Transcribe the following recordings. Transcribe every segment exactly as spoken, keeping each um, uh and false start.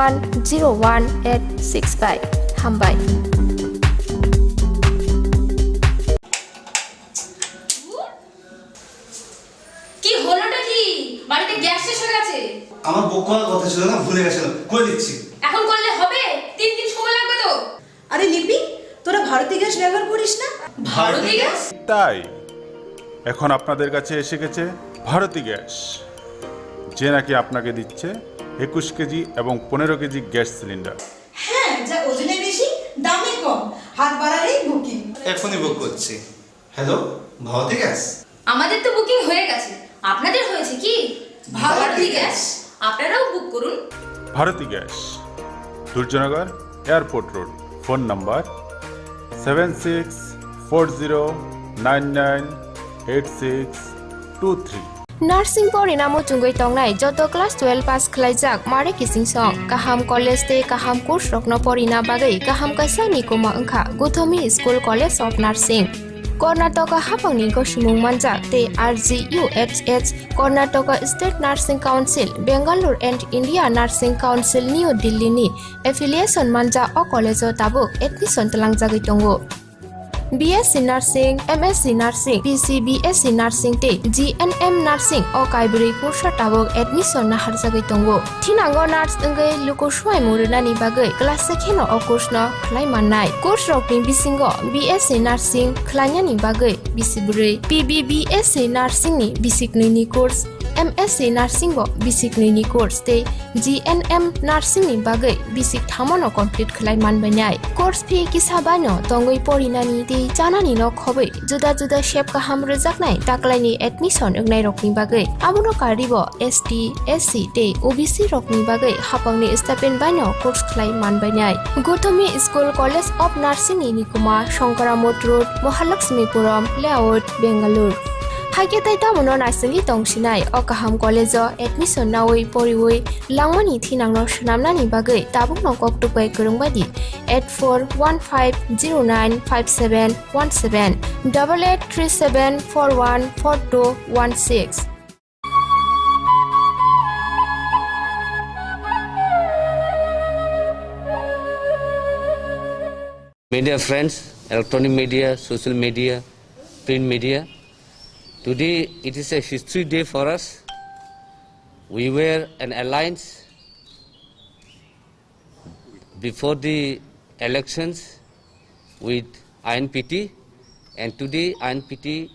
one zero one eight six five. Hambai. কি হলোটা কি? বাড়িতে গ্যাস শেষ হয়ে গেছে। আমার বুক করার কথা ছিল না, ভুলে গেছিলাম, করে দিচ্ছি। এখন করলে হবে? তিন দিন সময় লাগবে তো। আরে লিপি, তোরা ভারতী গ্যাস ব্যবহার করিস না? ভারতী গ্যাস? তাই এখন আপনাদের কাছে এসে গেছে ভারতী গ্যাস, যে নাকি আপনাকে দিচ্ছে একুশ কেজি এবং পনেরো কেজি গ্যাস সিলিন্ডার। হ্যাঁ, যা ওজনে বেশি, দামে কম, হাত বাড়ালেই বুকিং। এখনই বুক করছি। Hello, Bharati gas? আমাদের তো বুকিং হয়ে গেছে, আপনাদের হয়েছে কি? ভারতী গ্যাস। আপনারাও বুক করুন। Bharati gas, Durjoynagar, airport road. Phone number seven six four zero nine nine eight six two three. Nursing porina muchungwi tongnai joto class twelve pass khlaijak mare kising song. Kaham college tei kaham course rokno porina bagwi kaham kaisa ni kuma wngkha Gothomi School College of Nursing. Karnataka haphangni gosomung manjak tei R G U H H, Karnataka State Nursing Council, Bangalore and India Nursing Council, New Delhi ni affiliation manjak o college o tabuk admission twlangjagwi tongo. B S C Nursing, M S C Nursing, P C B S C Nursing tei G N M Nursing o kaibrwi course o tabuk admission naharjagwi tongo. Thinango nurse wngwi luku swmaimung rwnani bagwi class se kheno o course no khlai mannai. Course rokni bisingo B S C Nursing khlainani bagwi bisi bwrwi, P B B S C Nursing ni bisi knwi ni course, M S C Nursing bo bisi knwi ni course tei G N M Nursing ni bagwi bisi thamo no complete khlai manbainai. Course fee kisa bai no tongwi porinani tei chanani no khobwi juda juda sep kaham rwjaknai taklaini admission wngnairokni bagwi. Abono karwibo S T, S C tei O B C rokni bagwi haphangni stipend baino course khlai manbainai. Gothomi School College of Nursing ni nikuma Shankaramot Road, Mahalakshmipuram Layout, Bangalore. Haikhe tei tamono naisingwi tongsinai o kaham college o admission nawi poriwi langmani thinangno swnamnani bagwi tabukno koktwk bai kwrwng bai di eight four one five zero nine five seven one seven, double eight three seven four one four two one six. Media friends, electronic media, social media, print media, today it is a history day for us. We were an alliance before the elections with I N P T, and today I N P T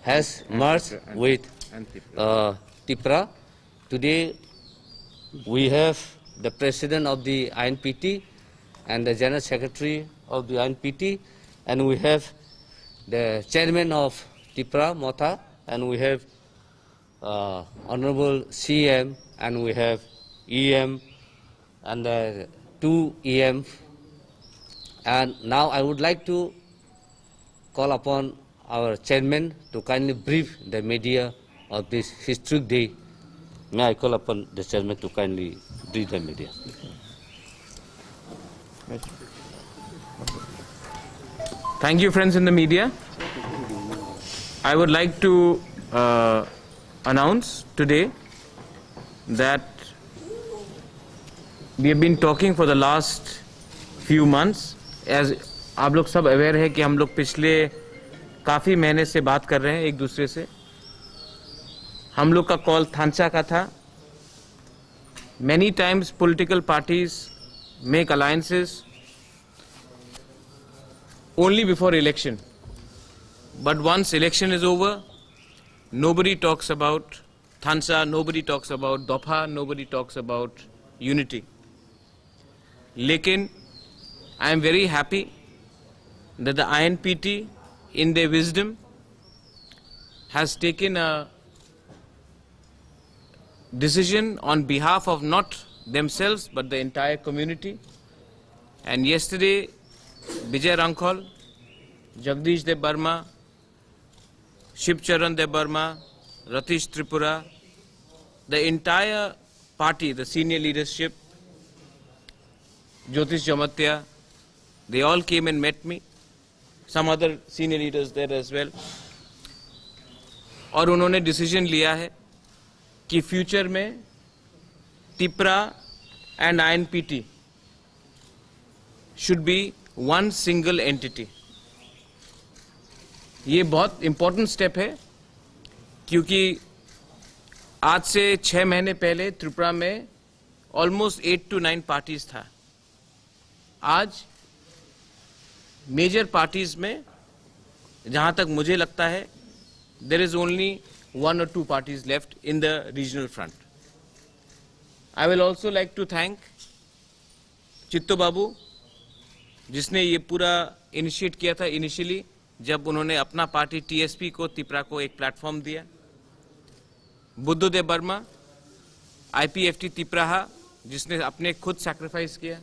has merged with, uh, Tipra. Today we have the president of the I N P T and the general secretary of the I N P T, and we have the chairman of Tipra Motha, and we have uh, Honorable C M, and we have E M and the two E M. And now I would like to call upon our chairman to kindly brief the media of this historic day. May I call upon the chairman to kindly brief the media? Thank you, friends in the media. I would like to uh, announce today that we have been talking for the last few months. As आप लोग सब अवेयर है कि हम लोग पिछले काफ़ी महीने से बात कर रहे हैं एक दूसरे से। हम लोग का कॉल थानसा का था। Many times political parties make alliances only before election. But once election is over, nobody talks about Thansa, nobody talks about Dopha, nobody talks about unity. Lekin, I am very happy that the I N P T, in their wisdom, has taken a decision on behalf of not themselves but the entire community. And yesterday, Vijay Rangkhol, Jagdish Debbarma, Shivcharan Debbarma, Ratish Tripura, the entire party, the senior leadership, Jyotish Jamatia, they all came and met me. Some other senior leaders there as well. और उन्होंने डिसीजन लिया है कि फ्यूचर में Tipra and I N P T should be one single entity. ये बहुत important step है, क्योंकि आज से छः महीने पहले त्रिपुरा में almost eight to nine parties था। आज मेजर पार्टीज में, जहाँ तक मुझे लगता है, there is only one or two parties left in the regional front. I will also like to thank चित्तो बाबू, जिसने ये पूरा इनिशिएट किया था इनिशियली, जब उन्होंने अपना पार्टी टीएसपी को, तिपरा को एक प्लेटफॉर्म दिया। बुद्धदेव वर्मा, आईपीएफटी तिपराहा, जिसने अपने खुद सैक्रिफाइस किया।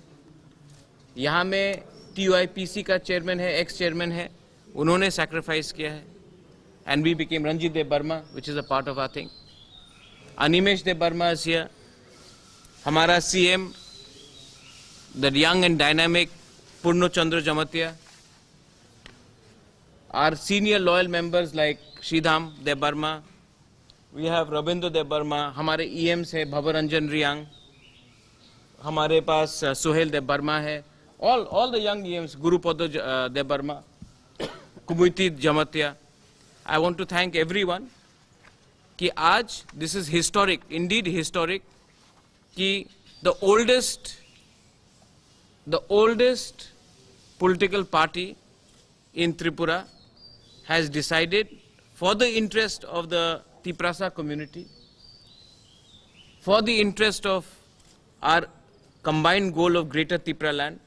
यहाँ में टीओआईपीसी का चेयरमैन है, एक्स चेयरमैन है, उन्होंने सैक्रिफाइस किया है। And we became Ranjit Dev Barma, which is a part of our thing. Animesh Dev Barma is here. हमारा CM, the young and dynamic Purno Chandra Jamatia. Our senior loyal members like Sridham Dev Barma. We have Rabindra Dev Barma, हमारे ईएम्स है भवरंजन रियांग, हमारे पास, अ, सुहेल देव वर्मा है, all, all the young ईएम्स, गुरुपद ज-, अ, देव वर्मा, कुमुति Jamatia. I want to thank everyone कि आज, this is historic, indeed historic, कि the oldest, the oldest political party in Tripura has decided, for the interest of the Tiprasa community, for the interest of our combined goal of Greater Tipraland,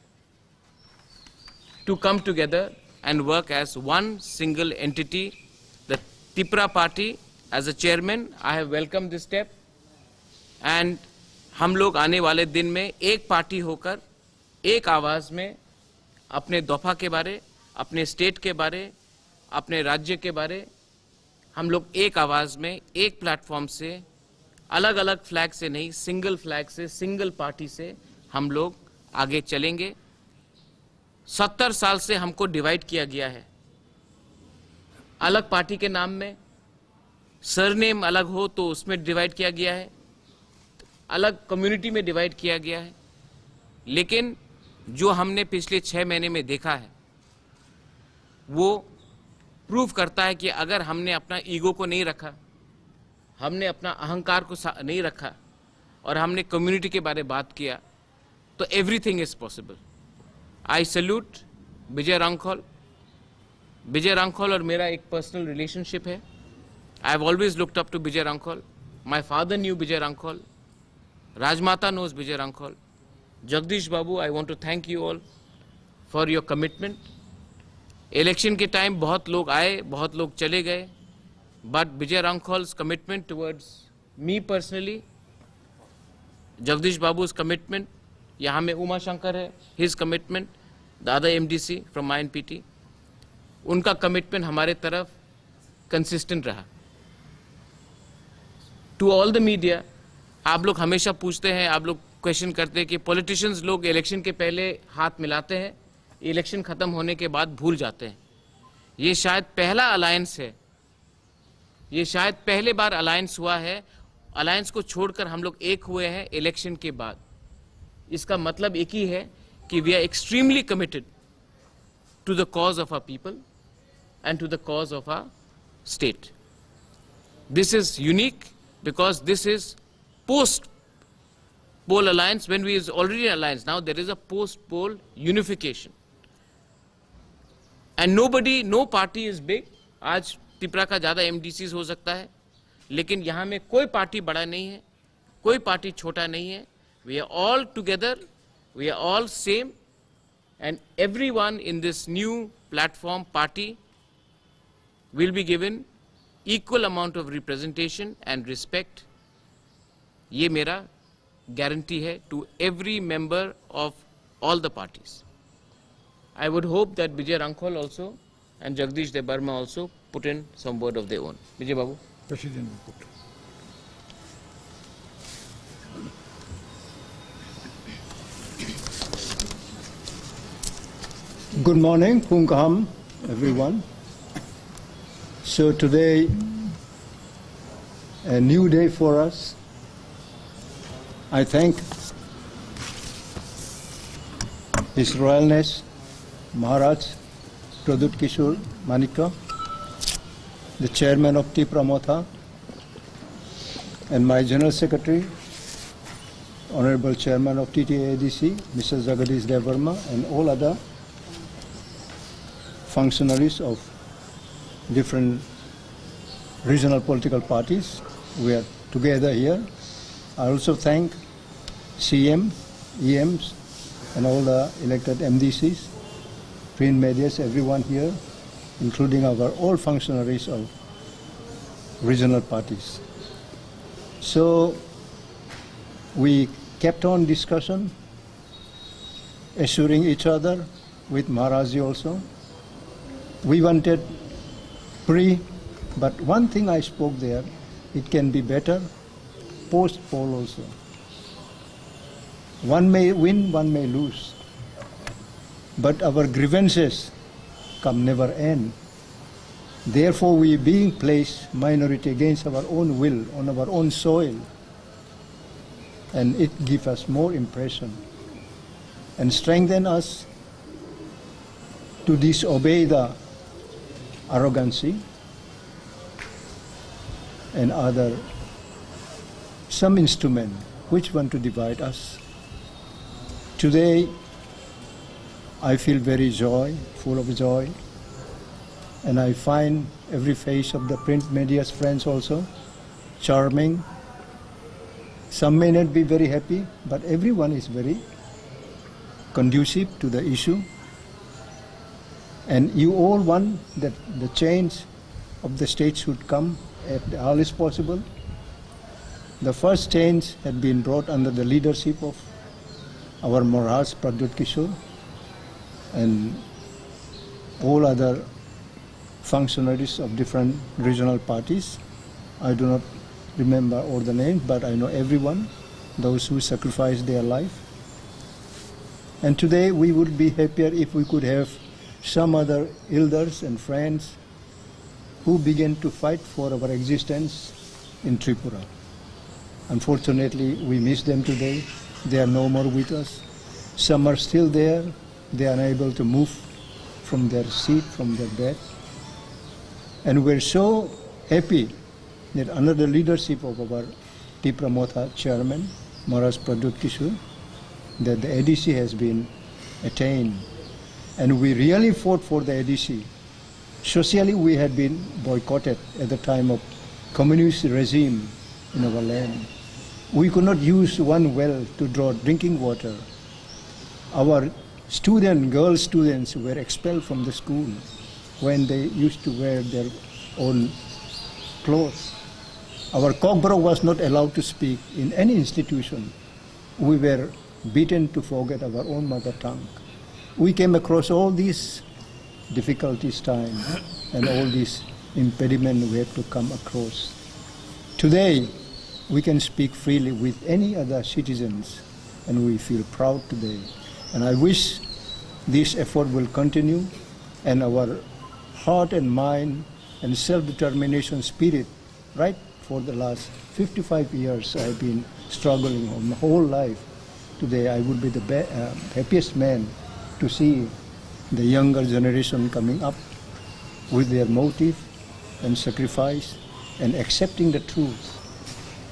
to come together and work as one single entity. The Tipra party, as a chairman, I have welcomed this step, and हम लोग आने वाले दिन में एक पार्टी होकर, एक आवाज़ में अपने दफा के बारे, अपने स्टेट के बारे, अपने राज्य के बारे हम लोग एक आवाज़ में, एक प्लेटफॉर्म से, अलग-अलग फ्लैग से नहीं, सिंगल फ्लैग से, सिंगल पार्टी से हम लोग आगे चलेंगे। सत्तर साल से हमको डिवाइड किया गया है, अलग पार्टी के नाम में, सरनेम अलग हो तो उसमें डिवाइड किया गया है, अलग कम्युनिटी में डिवाइड किया गया है। लेकिन जो हमने पिछले छः महीने में देखा है, वो प्रूव करता है कि अगर हमने अपना ईगो को नहीं रखा, हमने अपना अहंकार को सा-, नहीं रखा और हमने कम्युनिटी के बारे बात किया, तो everything is possible. I salute विजय रांखल। विजय रांखल और मेरा एक पर्सनल रिलेशनशिप है। I have always looked up to Bijoy Hrangkhawl. My father knew Bijoy Hrangkhawl. Rajmata knows Bijoy Hrangkhawl. Jagdish babu, I want to thank you all for your commitment. Election के टाइम बहुत लोग आए, बहुत लोग चले गए, but Bijoy Hrangkhawl's commitment towards me personally, Jagdish babu's commitment, यहाँ में उमा शंकर है, his commitment, the other MDC from INPT, उनका कमिटमेंट हमारे तरफ कंसिस्टेंट रहा। टू ऑल द मीडिया, आप लोग हमेशा पूछते हैं, आप लोग क्वेश्चन करते हैं कि पॉलिटिशियंस लोग इलेक्शन के पहले हाथ मिलाते हैं, इलेक्शन ख़त्म होने के बाद भूल जाते हैं। ये शायद पहला अलायंस है, ये शायद पहले बार अलायंस हुआ है, अलायंस को छोड़कर हम लोग एक हुए हैं इलेक्शन के बाद। इसका मतलब एक ही है कि we are extremely committed to the cause of our people and to the cause of our state. This is unique because this is post poll alliance. When we is already an alliance, now there is a post poll unification. And nobody, no party is big. आज तिपरा का ज़्यादा एमडीसीज हो सकता है, लेकिन यहाँ में कोई पार्टी बड़ा नहीं है, कोई पार्टी छोटा नहीं है। We are all together, we are all same, and everyone in this new platform party will be given equal amount of representation and respect. ये मेरा गारंटी है to every member of all the parties. I would hope that Vijay Rangkhol also and Jagdish Debbarma also put in some word of their own. Vijay Babu. President will put. Good morning, Pungkaham, everyone. So today, a new day for us. I thank His Royalness Maharaj Pradyut Kishore Manikya, the chairman of Tipra Motha, and my general secretary, honorable chairman of T T A A D C, Mister Jagadish Debbarma, and all other functionaries of different regional political parties. We are together here. I also thank C M, E Ms, and all the elected M D Cs, print medias, everyone here, including our all functionaries of regional parties. So we kept on discussion, assuring each other with Maharaji also. We wanted free, but one thing I spoke there, it can be better post poll also. One may win, one may lose, but our grievances come never end. Therefore, we being placed minority against our own will on our own soil, and it give us more impression and strengthen us to disobey the arrogancy and other some instrument which want to divide us. Today, I feel very joy, full of joy, and I find every face of the print media's friends also charming. Some may not be very happy, but everyone is very conducive to the issue. And you all want that the change of the state should come at the earliest possible. The first change had been brought under the leadership of our Maharaj Pradyut Kishore and all other functionaries of different regional parties. I do not remember all the names, but I know everyone, those who sacrificed their life. And today we would be happier if we could have some other elders and friends who began to fight for our existence in Tripura. Unfortunately, we miss them today. They are no more with us. Some are still there. They are unable to move from their seat, from their bed. And we're so happy that under the leadership of our Tipra Motha chairman, Maharaj Pradyut Kishore, that the A D C has been attained. And we really fought for the A D C. Socially, we had been boycotted at the time of communist regime in our land. We could not use one well to draw drinking water. Our student, girl students were expelled from the school when they used to wear their own clothes. Our Kokborok was not allowed to speak in any institution. We were beaten to forget our own mother tongue. We came across all these difficulties time and all these impediment we had to come across. Today, we can speak freely with any other citizens, and we feel proud today. And I wish this effort will continue, and our heart and mind and self-determination spirit, right? For the last fifty-five years, I have been struggling my whole life. Today, I would be the be- uh, happiest man to see the younger generation coming up with their motive and sacrifice and accepting the truth.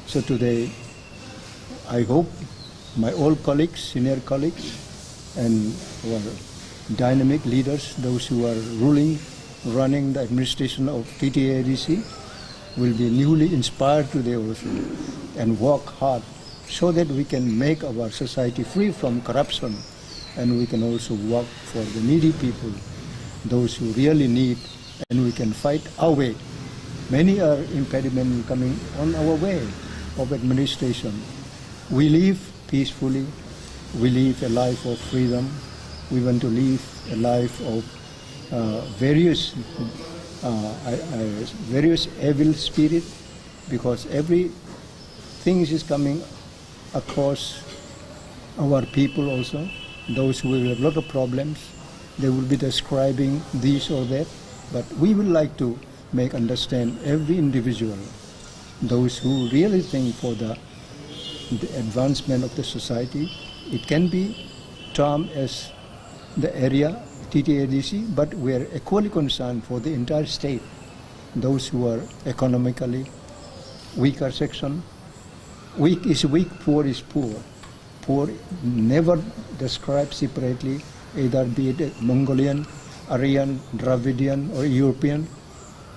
So today, I hope my old colleagues, senior colleagues, and our dynamic leaders, those who are ruling, running the administration of T T A D C, will be newly inspired today also and work hard so that we can make our society free from corruption, and we can also work for the needy people, those who really need, and we can fight our way. Many are impediment coming on our way of administration. We live peacefully. We live a life of freedom. We want to live a life of uh, various uh, uh, various evil spirit, because every things is coming across our people also. Those who will have lot of problems, they will be describing this or that. But we would like to make understand every individual, those who really think for the, the advancement of the society. It can be termed as the area, T T A D C, but we are equally concerned for the entire state, those who are economically weaker section. Weak is weak, poor is poor. Poor never described separately, either be it Mongolian, Aryan, Dravidian, or European.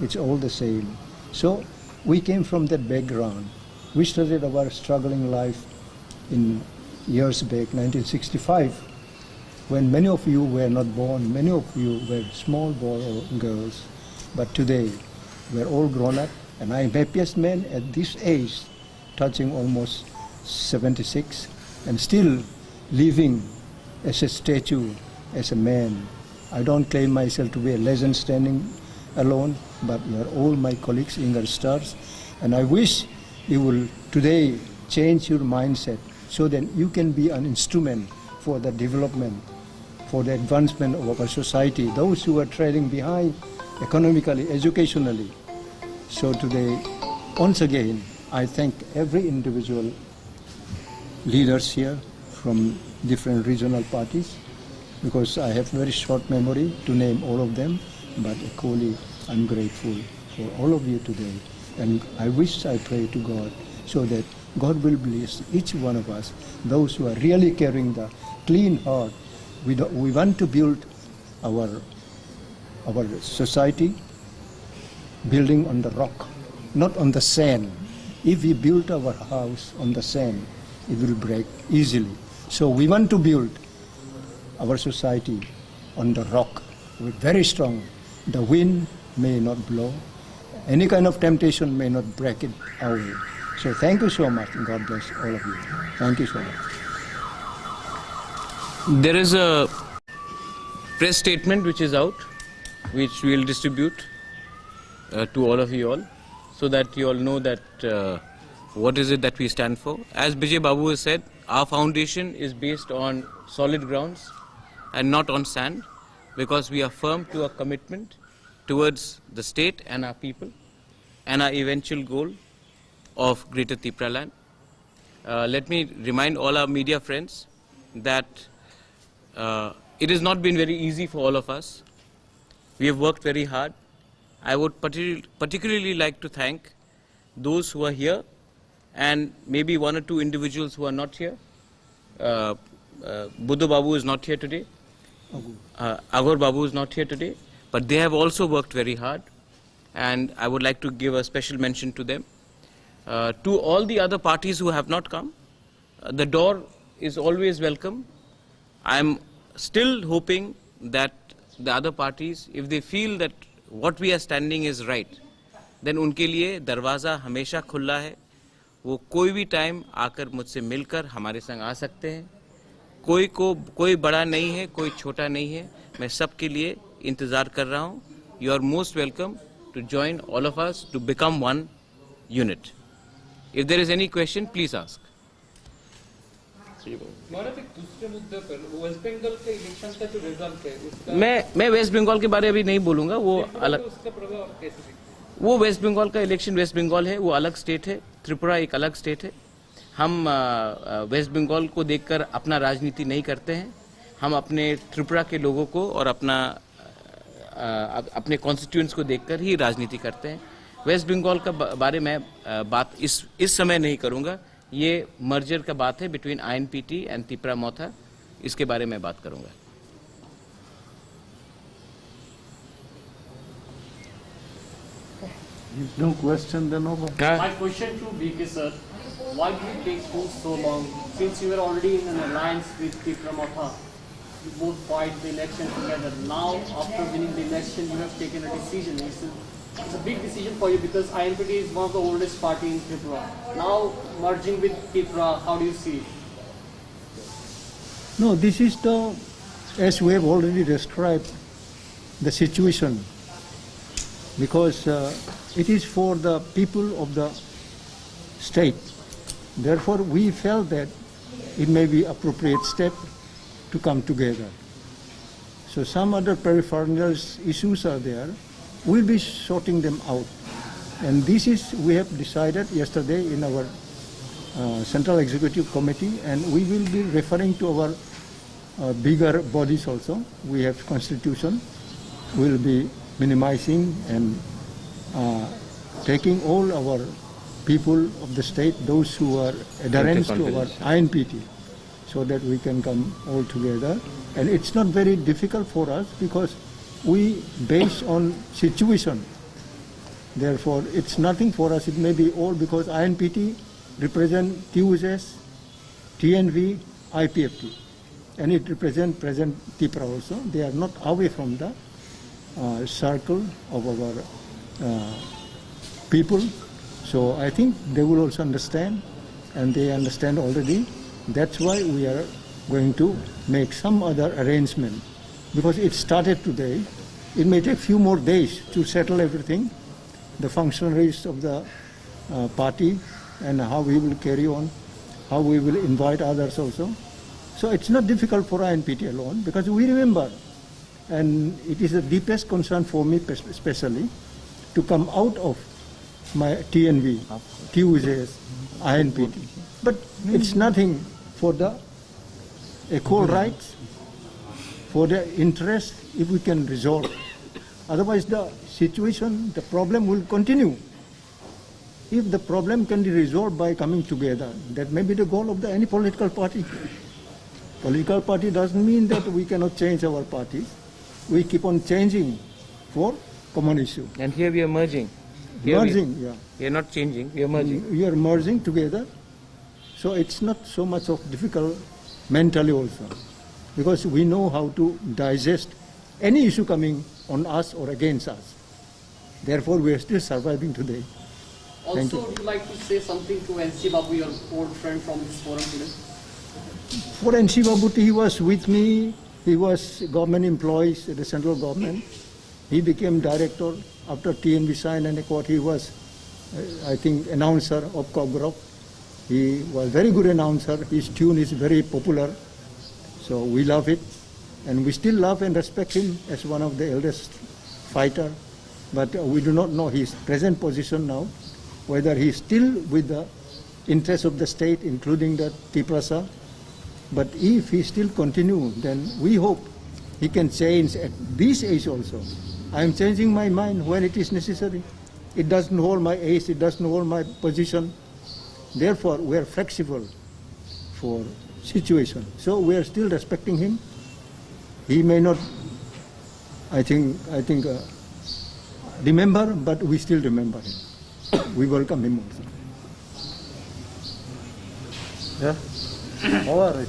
It's all the same. So we came from that background. We started our struggling life in years back, nineteen sixty-five, when many of you were not born, many of you were small boys or girls. But today, we're all grown up, and I am happiest man at this age, touching almost seventy-six, and still living as a statue, as a man. I don't claim myself to be a legend standing alone, but you are all my colleagues, younger stars, and I wish you will today change your mindset so that you can be an instrument for the development, for the advancement of our society, those who are trailing behind economically, educationally. So today, once again, I thank every individual leaders here from different regional parties, because I have very short memory to name all of them, but equally I'm grateful for all of you today. And I wish, I pray to God so that God will bless each one of us, those who are really carrying the clean heart. We, do, we want to build our, our society building on the rock, not on the sand. If we build our house on the sand, it will break easily. So we want to build our society on the rock, very strong. The wind may not blow, any kind of temptation may not break it away. So thank you so much. God bless all of you. Thank you so much. There is a press statement which is out, which we'll distribute uh, to all of you all, so that you all know that uh, what is it that we stand for. As Bijay Babu has said, our foundation is based on solid grounds and not on sand, because we are firm to our commitment towards the state and our people and our eventual goal of Greater Tipraland. Uh, let me remind all our media friends that uh, it has not been very easy for all of us. We have worked very hard. I would partic- particularly like to thank those who are here and maybe one or two individuals who are not here. Uh, uh, Buddha Babu is not here today. Uh, Agor Babu is not here today. But they have also worked very hard. And I would like to give a special mention to them. Uh, to all the other parties who have not come, uh, the door is always welcome. I'm still hoping that the other parties, if they feel that what we are standing is right, then उनके लिए दरवाज़ा हमेशा खुला है. वो कोई भी टाइम आकर मुझसे मिलकर हमारे संग आ सकते हैं. कोई को कोई बड़ा नहीं है, कोई छोटा नहीं है. मैं सबके लिए इंतज़ार कर रहा हूँ. You are most welcome to join all of us to become one unit. If there is any question, please ask. महाराज, एक दूसरे मुद्दे पर, वेस्ट बंगाल के इलेक्शन का जो रिजल्ट है, उसका मैं मैं वेस्ट बंगाल के बारे अभी नहीं बोलूँगा, वो त्रिपुरा अलग. पे उसका प्रभाव आप कैसे देखते हैं? वो वेस्ट बंगाल का इलेक्शन, वेस्ट बंगाल है, वो अलग स्टेट है. त्रिपुरा एक अलग स्टेट है. हम अ, अ, वेस्ट बंगाल को देखकर अपना राजनीति नहीं करते हैं. हम अपने त्रिपुरा के लोगों को और अपना अ, अप- अपने कॉन्स्टिट्यूएंट्स को देखकर ही राजनीति करते हैं. वेस्ट बंगाल का ब- बारे में अ, बात इस इस समय नहीं करूँगा. ये मर्जर का बात है बिटवीन आईएनपीटी एंड तिपरा मोथा. इसके बारे में बात करूँगा. If no question, then no. हाँ. My question to V K sir, why did it take you so long? Since you were already in an alliance with Tipra Motha, you both fight the election together. Now, after winning the election, you have taken a decision. It's a, it's a big decision for you because I M P T is one of the oldest party in Tripura. Now, merging with Tipra, how do you see it? No, this is the, as we have already described, the situation, because uh, it is for the people of the state. Therefore, we felt that it may be appropriate step to come together. So some other peripheral issues are there. We'll be sorting them out. And this is, we have decided yesterday in our uh, Central Executive Committee, and we will be referring to our uh, bigger bodies also. We have constitution. We'll be minimizing and uh, taking all our people of the state, those who are adherents to our I N P T, so that we can come all together. And it's not very difficult for us because we base on situation. Therefore, it's nothing for us. It may be all because I N P T represent T U S S, T N V, I P F T, and it represent present Tipra also. They are not away from the uh, circle of our uh, people. So I think they will also understand, and they understand already. That's why we are going to make some other arrangement, because it started today. It may take few more days to settle everything, the functionaries of the uh, party, and how we will carry on, how we will invite others also. So it's not difficult for I N P T alone, because we remember, and it is the deepest concern for me pes- especially, to come out of my T N V, T U S S, I N P T. But it's nothing for the equal rights, for the interest, if we can resolve. Otherwise, the situation, the problem will continue. If the problem can be resolved by coming together, that may be the goal of the any political party. Political party doesn't mean that we cannot change our party. We keep on changing for common issue. And here we are merging. Here we- Merging, yeah. We are not changing, we are merging. We are merging together. So it's not so much of difficult mentally also, because we know how to digest any issue coming on us or against us. Therefore, we are still surviving today. Thank Also, you. Would you like to say something to N C Babu, your old friend from this forum today? For N C Babu, he was with me. He was government employees at the central government. He became director after T N V signed an accord. He was, uh, I think, announcer of Cockcrow. He was very good announcer. His tune is very popular. So we love it. And we still love and respect him as one of the eldest fighter. But uh, we do not know his present position now, whether he is still with the interests of the state, including the Tiprasa. But if he still continue, then we hope he can change at this age also. I am changing my mind when it is necessary. It doesn't hold my age, it doesn't hold my position. Therefore, we are flexible for situation. So we are still respecting him. He may not, I think, I think, uh, remember, but we still remember him. We welcome him also. Yeah. Over.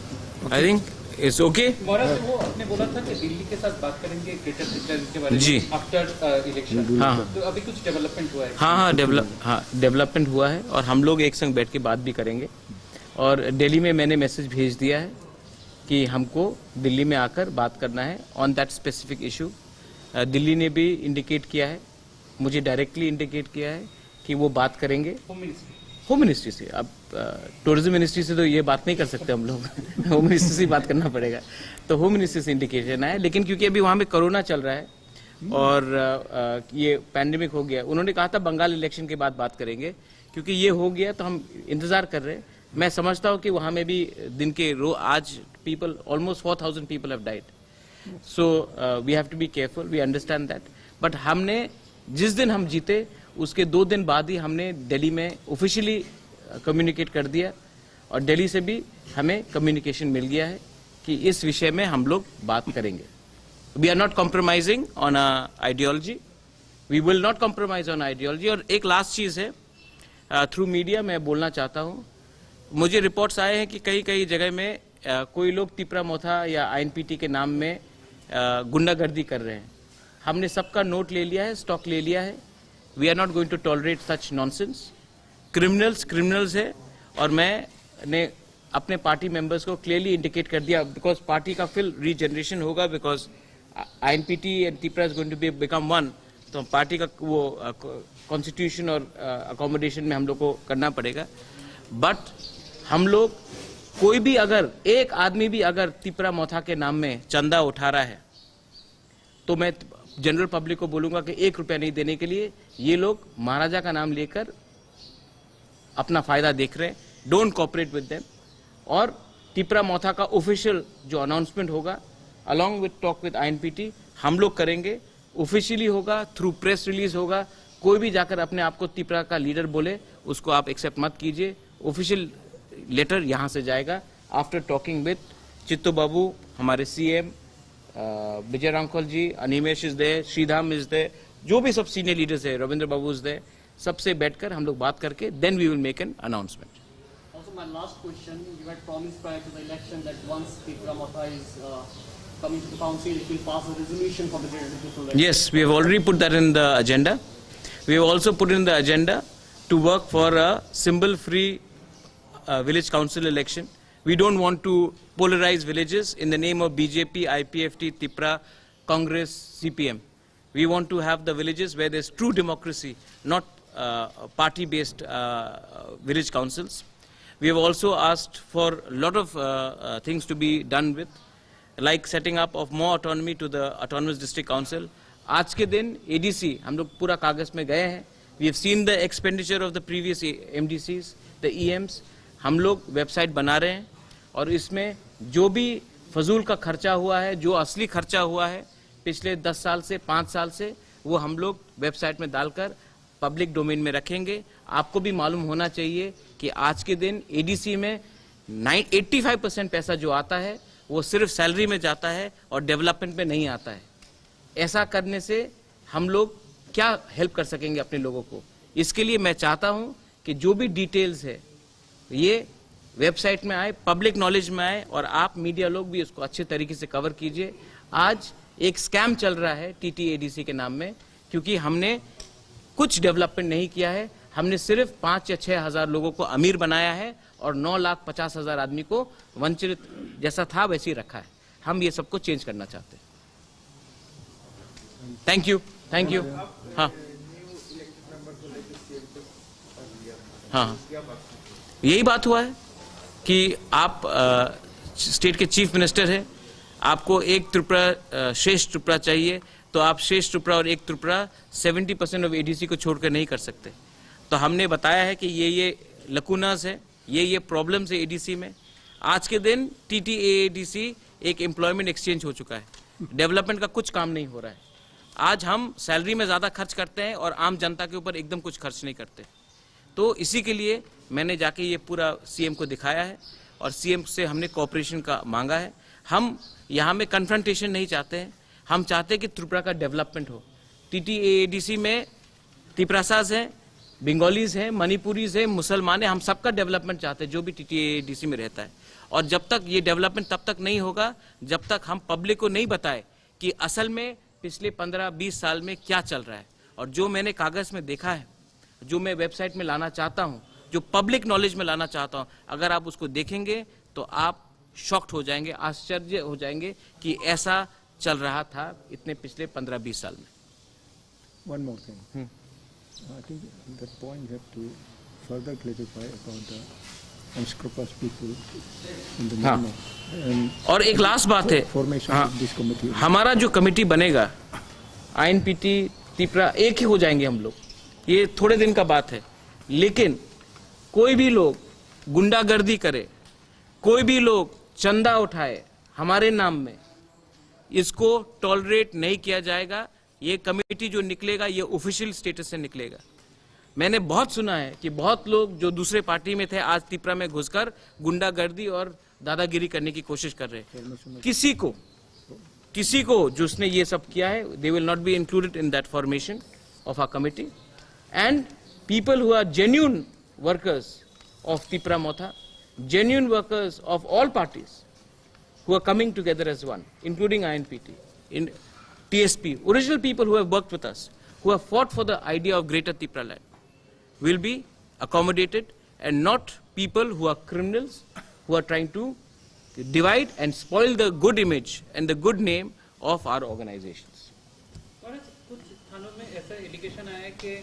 I think it's okay. महाराज, वो आपने बोला था कि दिल्ली के साथ बात करेंगे ग्रेटर तितलारी के बारे में जी। After, uh, election। हाँ, हाँ। तो अभी कुछ डेवलपमेंट हुआ है? हाँ, हाँ, डेवलप, हाँ, डेवलपमेंट हुआ है और हम लोग एक संग बैठ के बात भी करेंगे। और दिल्ली में मैंने मैसेज भेज दिया है कि हमको दिल्ली में आकर बात करना है on that specific issue। अ, दिल्ली ने भी इंडिकेट किया है, मुझे डायरेक्टली इंडिकेट किया है कि वो बात करेंगे। Home ministry. होम मिनिस्ट्री से। अब, अ, टूरिज्म मिनिस्ट्री से तो ये बात नहीं कर सकते हम लोग। होम मिनिस्ट्री से ही बात करना पड़ेगा। तो होम मिनिस्ट्री से इंडिकेशन आया है, लेकिन क्योंकि अभी वहाँ में कोरोना चल रहा है और, अ, अ, ये पैंडेमिक हो गया, उन्होंने कहा था बंगाल इलेक्शन के बाद बात करेंगे, क्योंकि ये हो गया तो हम इंतज़ार कर रहे हैं। मैं समझता हूँ कि वहाँ में भी दिन के रो-, आज people, almost four thousand people have died। So, uh, we have to be careful, we understand that। But हमने, जिस दिन हम जीते, उसके दो दिन बाद ही हमने दिल्ली में ऑफिशियली कम्युनिकेट कर दिया और दिल्ली से भी हमें कम्युनिकेशन मिल गया है कि इस विषय में हम लोग बात करेंगे। We are not compromising on a ideology, we will not compromise on ideology। और एक लास्ट चीज़ है, थ्रू मीडिया मैं बोलना चाहता हूँ, मुझे रिपोर्ट्स आए हैं कि कई कई जगह में, अ, कोई लोग तिपरा मोथा या आईएनपीटी के नाम में, अ, गुंडागर्दी कर रहे हैं। हमने सबका नोट ले लिया है, स्टॉक ले लिया है। We are not going to tolerate such nonsense। Criminals criminals है। और मैंने अपने पार्टी मेंबर्स को क्लियरली इंडिकेट कर दिया, बिकॉज पार्टी का फिर रीजनरेशन होगा, because INPT and Tipra is going to be become one. तो पार्टी का वो कॉन्स्टिट्यूशन और अकोमोडेशन में हम लोग को करना पड़ेगा। बट हम लोग, कोई भी अगर एक आदमी भी अगर तिपरा मोथा के नाम में चंदा उठा रहा है, तो मैं जनरल पब्लिक को बोलूंगा कि एक रुपया नहीं देने के लिए। ये लोग महाराजा का नाम लेकर अपना फायदा देख रहे हैं। Don't cooperate with them. और तिपरा मोथा का ऑफिशियल जो अनाउंसमेंट होगा, अलॉन्ग विद टॉक विद आईएनपीटी, हम लोग करेंगे। ऑफिशियली होगा, थ्रू प्रेस रिलीज होगा। कोई भी जाकर अपने आप को तिपरा का लीडर बोले, उसको आप एक्सेप्ट मत कीजिए। ऑफिशियल लेटर यहाँ से जाएगा। After talking with Chittu babu, हमारे CM, Bijoy Hrangkhawl ji, Animesh is there, Sridham is there, जो भी सब सीनियर लीडर्स है, रविंद्र बाबू इज देयर, सबसे बैठकर हम लोग बात करके then we will make an announcement. Also, my last question, you had promised prior to the election that once Tipra Motha is uh, coming to the council, it will pass a resolution for the Greater Tipraland. Yes, we have already put that in the agenda. We have also put in the agenda to work for a symbol-free uh, village council election. We don't want to polarize villages in the name of B J P, I P F T, Tipra, Congress, C P M. We want to have the villages where there's true democracy, not uh, party-based uh, village councils. We have also asked for a lot of uh, uh, things to be done with, like setting up of more autonomy to the Autonomous District Council. आज के दिन एडीसी हम लोग पूरा कागज में गए हैं. We have seen the expenditure of the previous एमडीसीज, the ईएम्स. हम लोग वेबसाइट बना रहे हैं और इसमें जो भी फजूल का खर्चा हुआ है, जो असली खर्चा हुआ है पिछले दस साल से, पाँच साल से, वो हम लोग वेबसाइट में डालकर पब्लिक डोमेन में रखेंगे. आपको भी मालूम होना चाहिए कि आज के दिन एडीसी में नाइन एट्टी फ़ाइव परसेंट पैसा जो आता है, वो सिर्फ सैलरी में जाता है और डेवलपमेंट में नहीं आता है. ऐसा करने से हम लोग क्या हेल्प कर सकेंगे अपने लोगों को? इसके लिए मैं चाहता हूँ कि जो भी डिटेल्स है, ये वेबसाइट में आए, पब्लिक नॉलेज में आए और आप मीडिया लोग भी इसको अच्छे तरीके से कवर कीजिए. आज एक स्कैम चल रहा है टीटीएडीसी के नाम में, क्योंकि हमने कुछ डेवलपमेंट नहीं किया है. हमने सिर्फ पाँच या छः हज़ार लोगों को अमीर बनाया है और नौ लाख पचास हज़ार आदमी को वंचित जैसा था वैसे ही रखा है. हम ये सबको चेंज करना चाहते हैं. Thank you, thank you. हाँ, हाँ, हाँ. यही बात हुआ है कि आप अ, स्टेट के चीफ मिनिस्टर हैं, आपको एक त्रिपुरा, अ, श्रेष्ठ त्रिपुरा चाहिए, तो आप श्रेष्ठ त्रिपुरा और एक Tripura seventy percent of ADC को छोड़कर नहीं कर सकते. तो हमने बताया है कि ये ये लकूनास है, ये ये प्रॉब्लम्स है एडीसी में. आज के दिन टीटीएएडीसी एक एम्प्लॉयमेंट एक्सचेंज हो चुका है. डेवलपमेंट का कुछ काम नहीं हो रहा है. आज हम सैलरी में ज़्यादा खर्च करते हैं और आम जनता के ऊपर एकदम कुछ खर्च नहीं करते. तो इसी के लिए मैंने जाके ये पूरा सीएम को दिखाया है और सीएम से हमने कोऑपरेशन का मांगा है. हम यहाँ में कन्फ्रंटेशन नहीं चाहते हैं, हम चाहते हैं कि त्रिपुरा का डेवलपमेंट हो. टीटीएएडीसी में तिपरासाज हैं, बंगालीज हैं, मणिपुरीज हैं, मुसलमान हैं, हम सबका डेवलपमेंट चाहते हैं जो भी टीटीएएडीसी में रहता है. और जब तक ये डेवलपमेंट तब तक नहीं होगा जब तक हम पब्लिक को नहीं बताए कि असल में पिछले पन्द्रह बीस साल में क्या चल रहा है. और जो मैंने कागज़ में देखा है, जो मैं वेबसाइट में लाना चाहता हूँ, जो पब्लिक नॉलेज में लाना चाहता हूँ, अगर आप उसको देखेंगे तो आप शॉक्ड हो जाएंगे, आश्चर्य हो जाएंगे कि ऐसा चल रहा था इतने पिछले पन्द्रह बीस साल में. One more thing. Hmm. I think that point you have to further clarify about the unscrupulous people in the हाँ. Myanmar and और एक लास्ट बात है, formation हाँ, of this committee. हमारा जो कमेटी बनेगा, आईएनपीटी, तिपरा, एक ही हो जाएंगे हम लोग. ये थोड़े दिन का बात है, लेकिन कोई भी लोग गुंडागर्दी करे, कोई भी लोग चंदा उठाए हमारे नाम में, इसको टॉलरेट नहीं किया जाएगा. ये कमेटी जो निकलेगा, ये ऑफिशियल स्टेटस से निकलेगा. मैंने बहुत सुना है कि बहुत लोग जो दूसरे पार्टी में थे, आज तिपरा में घुसकर गुंडागर्दी और दादागिरी करने की कोशिश कर रहे हैं. किसी को, किसी को जिसने ये सब किया है, they will not be included in that formation of our committee. And people who are genuine workers of Tipra Motha, genuine workers of all parties, who are coming together as one, including I N P T, in T S P, original people who have worked with us, who have fought for the idea of Greater Tipraland, will be accommodated and not people who are criminals, who are trying to divide and spoil the good image and the good name of our organizations. महाराज, कुछ स्थानों में ऐसा एलिगेशन आया है कि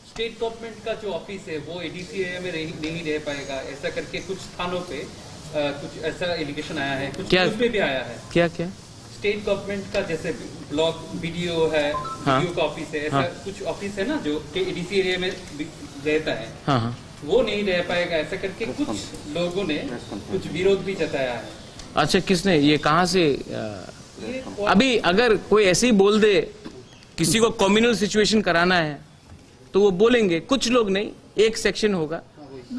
state government का जो ऑफिस है वो एडीसी एरिया में रह, नहीं रह पाएगा, ऐसा करके कुछ स्थानों पे अ, कुछ ऐसा एलिगेशन आया है, कुछ क्या, न्यूज़ में भी आया है। क्या, क्या? स्टेट गवर्नमेंट का जैसे ब्लॉक बीडीओ है, हाँ। बीडीओ का ऑफिस है, ऐसा हाँ। कुछ ऑफिस है ना जो कि एडीसी एरिया में भी रहता है। हाँ, हाँ। वो नहीं रह पाएगा, ऐसा करके कुछ लोगों ने कुछ विरोध भी जताया है। अच्छा, किसने, ये कहाँ से, अ, ये अभी अगर कोई ऐसे ही बोल दे, किसी को कम्युनल सिचुएशन कराना है, तो वो बोलेंगे, कुछ लोग नहीं, एक सेक्शन होगा।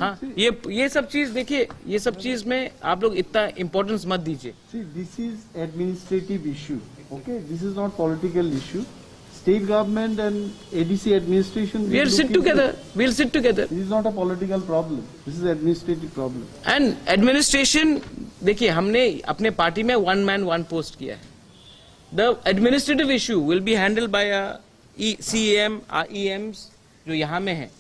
हाँ, ये, ये सब चीज देखिए, ये सब चीज में आप लोग इतना इम्पोर्टेंस मत दीजिए। See, this is administrative issue, okay? This is not political issue. State government and A D C administration will look into it. We will sit together. We will sit together. This is not a political problem. This is administrative problem. And administration, देखिए, हमने अपने पार्टी में one man one post किया है। The administrative issue will be handled by a E-, C E M, uh, E Ms जो यहाँ में है।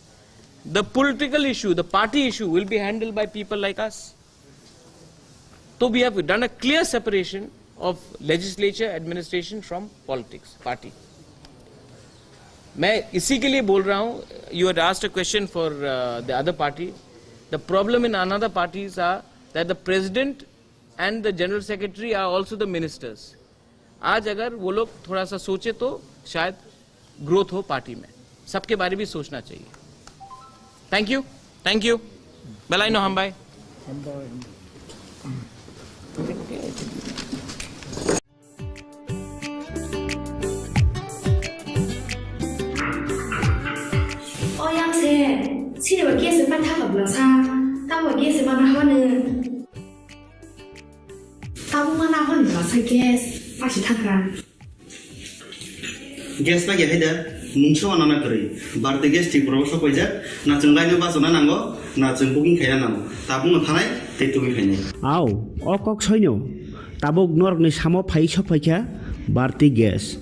The political issue, the party issue will be handled by people like us. तो we have done a clear separation of legislature, administration from politics, party. मैं इसी के लिए बोल रहा हूँ, you had asked a question for, uh, the other party. The problem in another parties are that the president and the general secretary are also the ministers. आज अगर वो लोग थोड़ा सा सोचे तो शायद ग्रोथ हो पार्टी में। सबके बारे भी सोचना चाहिए। Thank you, thank you. Belai no hambai. O yang se, sini ba gas se pa thapa bla sa, tamo gas se ma na hone. Tabuk ma na hon ba sa gas, pa si thakra. Gas ba ya haida, mungsa wana na kwrwi. Bharti Gas Tripura o sok paijak, na chwng line o bachana nango, na chwng booking khaina nango. Tabuk no thanai, tei tubui khainai. Au, o kok soino. Tabuk norokni samo phai sok phaikha Bharti Gas.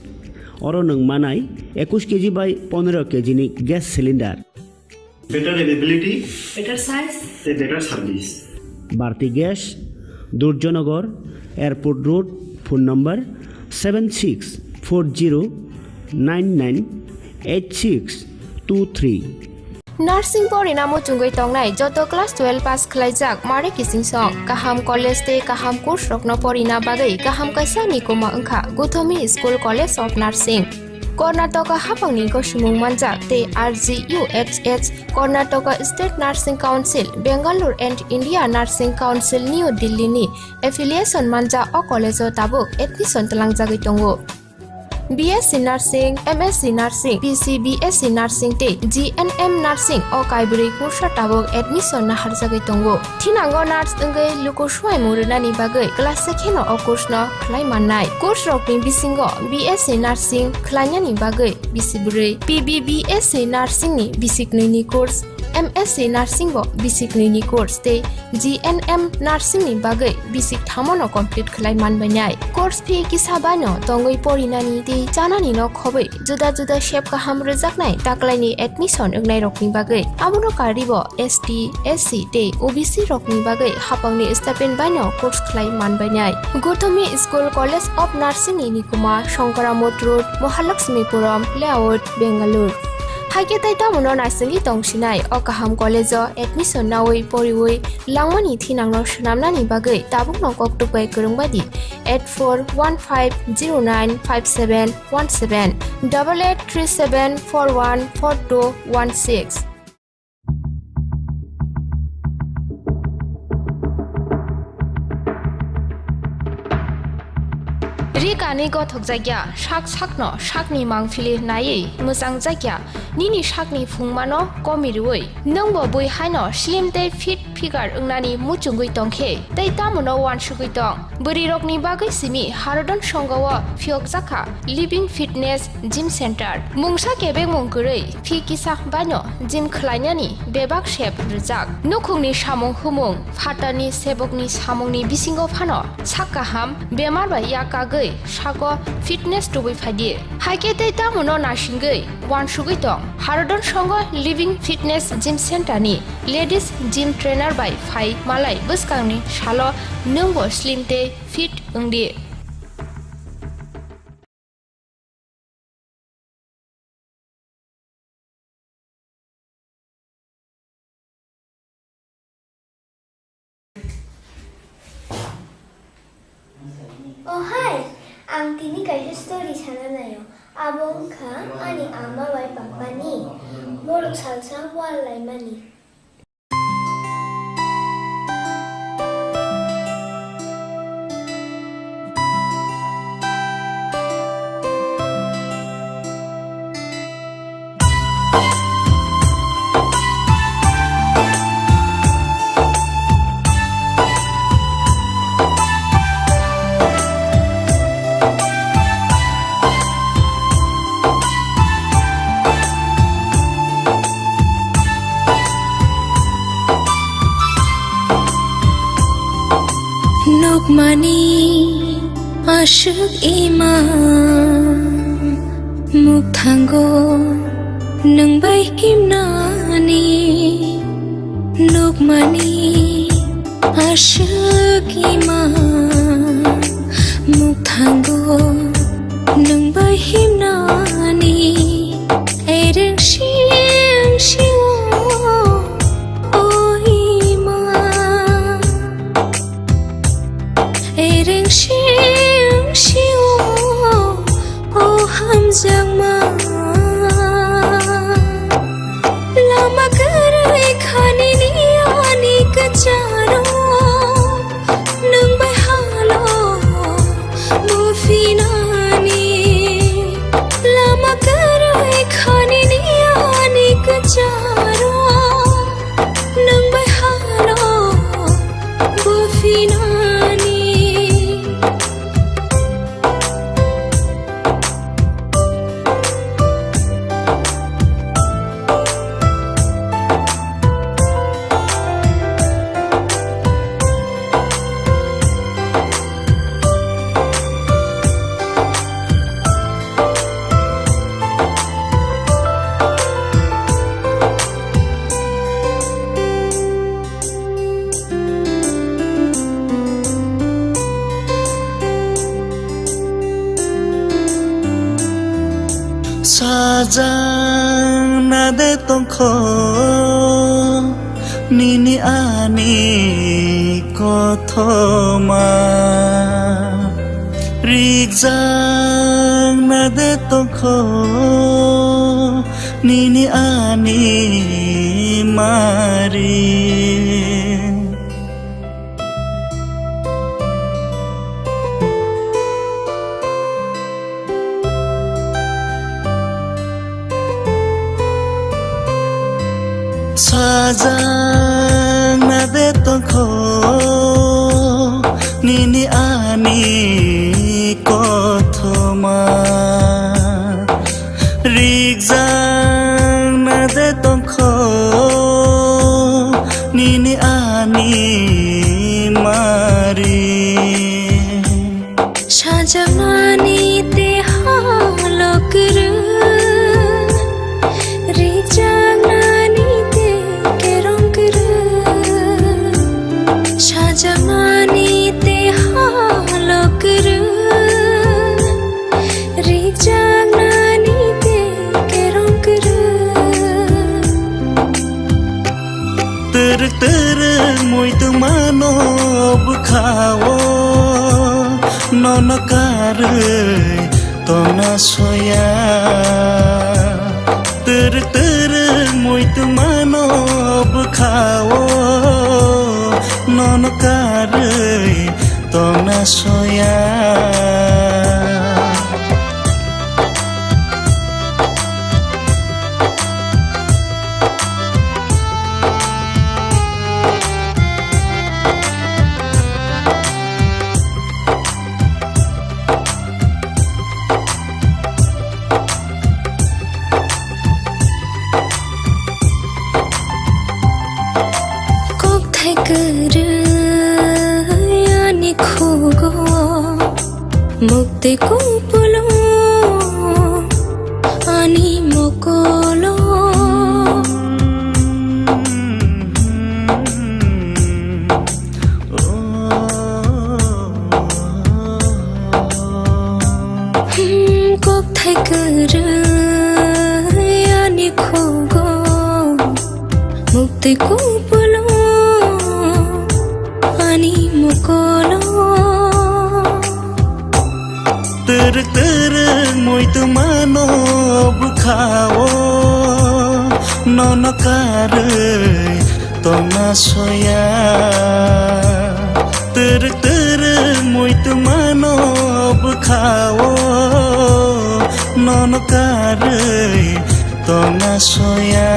Oro nwng manai ekush K G bai pondro K G ni gas cylinder. Better availability. Better size. Tei better service. Bharti Gas, Durjanagar, Airport Road, phone number seven six four zero nine nine eight six two three. Nursing porina muchungwi tongnai joto class twelve pass khlaijak mare kiching song, kaham college tei kaham course rokno porina bagwi kaham kaisa ni koma wngkha Guthomi School College of Nursing. Karnataka hapangni gosomung manjak tei R G U H S, Karnataka State Nursing Council, Bangalore and India Nursing Council, New Delhi ni affiliation manjak o college o tabuk admission twlangjagwi tongo. B S C Nursing, M S C Nursing, P C B S C Nursing tei G N M Nursing o kaibrwi kursa tabuk admission naharjagwi tongo. Thinango nurse wngwi luku swmaimung rwnani bagwi kwlasa kheno o course no khlai mannai. Course rokni bisingo B S C Nursing khlainani bagwi bisi bwrwi, P B B S C Nursing ni bisi kwnwi ni course, M S C Nursing bo bisi kwnwi ni course tei G N M Nursing ni bagwi bisi kthamo no complete khlai manbainai. Course fee kisa bai no tongwi porinani tei chanani no khobwi juda juda sep kaham rwjaknai taklaini admission wngnairokni bagwi. Abono karwibo S T, S C tei O B C rokni bagwi hapangni stipend baino course khlai manbainai. Guthomi School College of Nursing ni nikuma Shankaramot Road, Mahalakshmipuram Layout, Bangalore. Haikhe tei tamono naisingwi tongsinai o kaham college o admission nawi poriwi langmani thinangno swnamnani bagwi tabukno koktwk bai kwrwng bai di eight four one five zero nine five seven one seven, double eight three seven four one four two one six. Ri kanwi gothokjakya, sak sakno sakni mangphili naiwi mwchangjakya, nini sakni phungmano komirwi. Nwngbo bui haino slim tei fit figure wngnani muchungwi tongkhe, tei tamono uansugwi tong? Bwrwirokni bagwi simi Harodon Songho o phiyokjakha Living Fitness Gym Center. Mungsa kebengmung kwrwi, phi kisa baino gym khlainani bebak sep rwjak. Nukhungni samung humung, phatarni sebokni samungni bisingo phano sak kaham, bemar bai yak kagwi sago fitness tubui phaidi. Haikhe tei tamono naisingwi uansugwi tong. Harodon Songho Living Fitness Gym Center ni Ladies Gym Trainer bai phai malai bwskangni salo nwngbo slim tei fit wngdi. Oh hai, ang tini kaisa story sana naio. Abo wngkha ani ama bai papani borok salsa wal laimani. Nukmani aswk ima mukthango nwng bai himnani. Nukmani aswk ima mukthango nwng bai himnani. Ereng sing sio o ima. Ereng sing sio o hamjakma. Lama kwrwi khani ni ani kwcharo nwng bai halo buphinani. Lama kwrwi khani ni ani kwcharo nwng bai halo buphinani. Sajang na de tongkho nini ani kothoma. Rijang na de tongkho nini ani mari. Sajang na de tongkho nini ani kothoma. Rijang na de tongkho nini ani mari. Sajaknani te halo kwrwi, rijak nani te kerong kwrwi. Sajak nani te halo kwrwi, rijak nani te kerong kwrwi. Twrwk twrwk muitu mano bwkhao, nono karwi tongna soya. Twrwk twrwk muitu mano bwkhao, nono karwi tongna soya. Kokthai kwrwi ani khugo, mukti kupulo ani mokolo. Hmm, kokthai kwrwi ani khugo, mukti kupulo ani mokolo. Twrwk twrwk muitu mano bwkhao, nono karwi tongna soya. Twrwk twrwk muitu mano bwkhao, nono karwi tongna soya.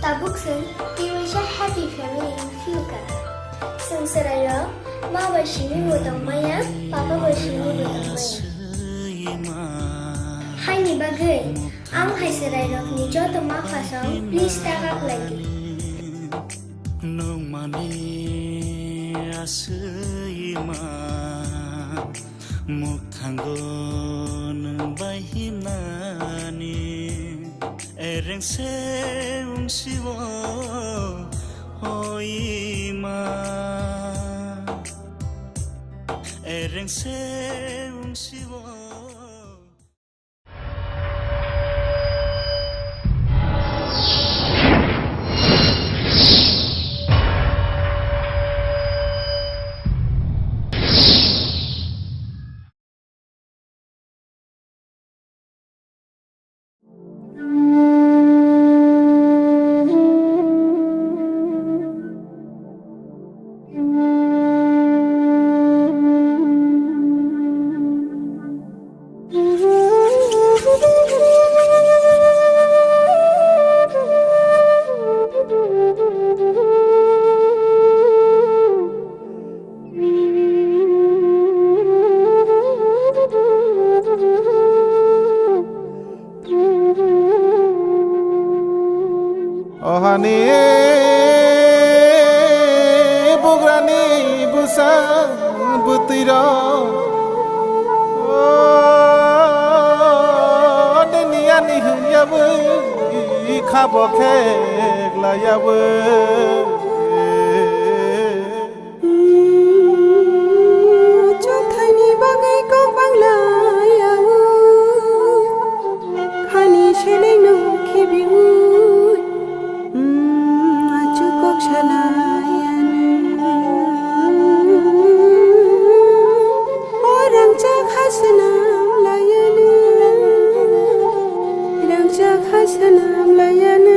Tabuk chwng twiwaisa happy family. Chwrairok ma bai simi bo tongmaya, papa bai simi bo tongmaya. Haini bagwi ang hai chwrairokni joto ma pha song please ta kak lai di. Nokmani aswima mukthango nwng bai himnani. Ereng se wngsiwo, o ima. Ereng se wngsiwo. Ohani bugrani bwsa bwtwirok, o, nini ani hwnyawi khabo kheklaiyawi. Chwngthaini bagwi kok banglaiyawi, khani selengno khibiwi, achuk kok salaiyanw. O rangchak ha swnam laiyanw, rangchak ha swnam laiyanw.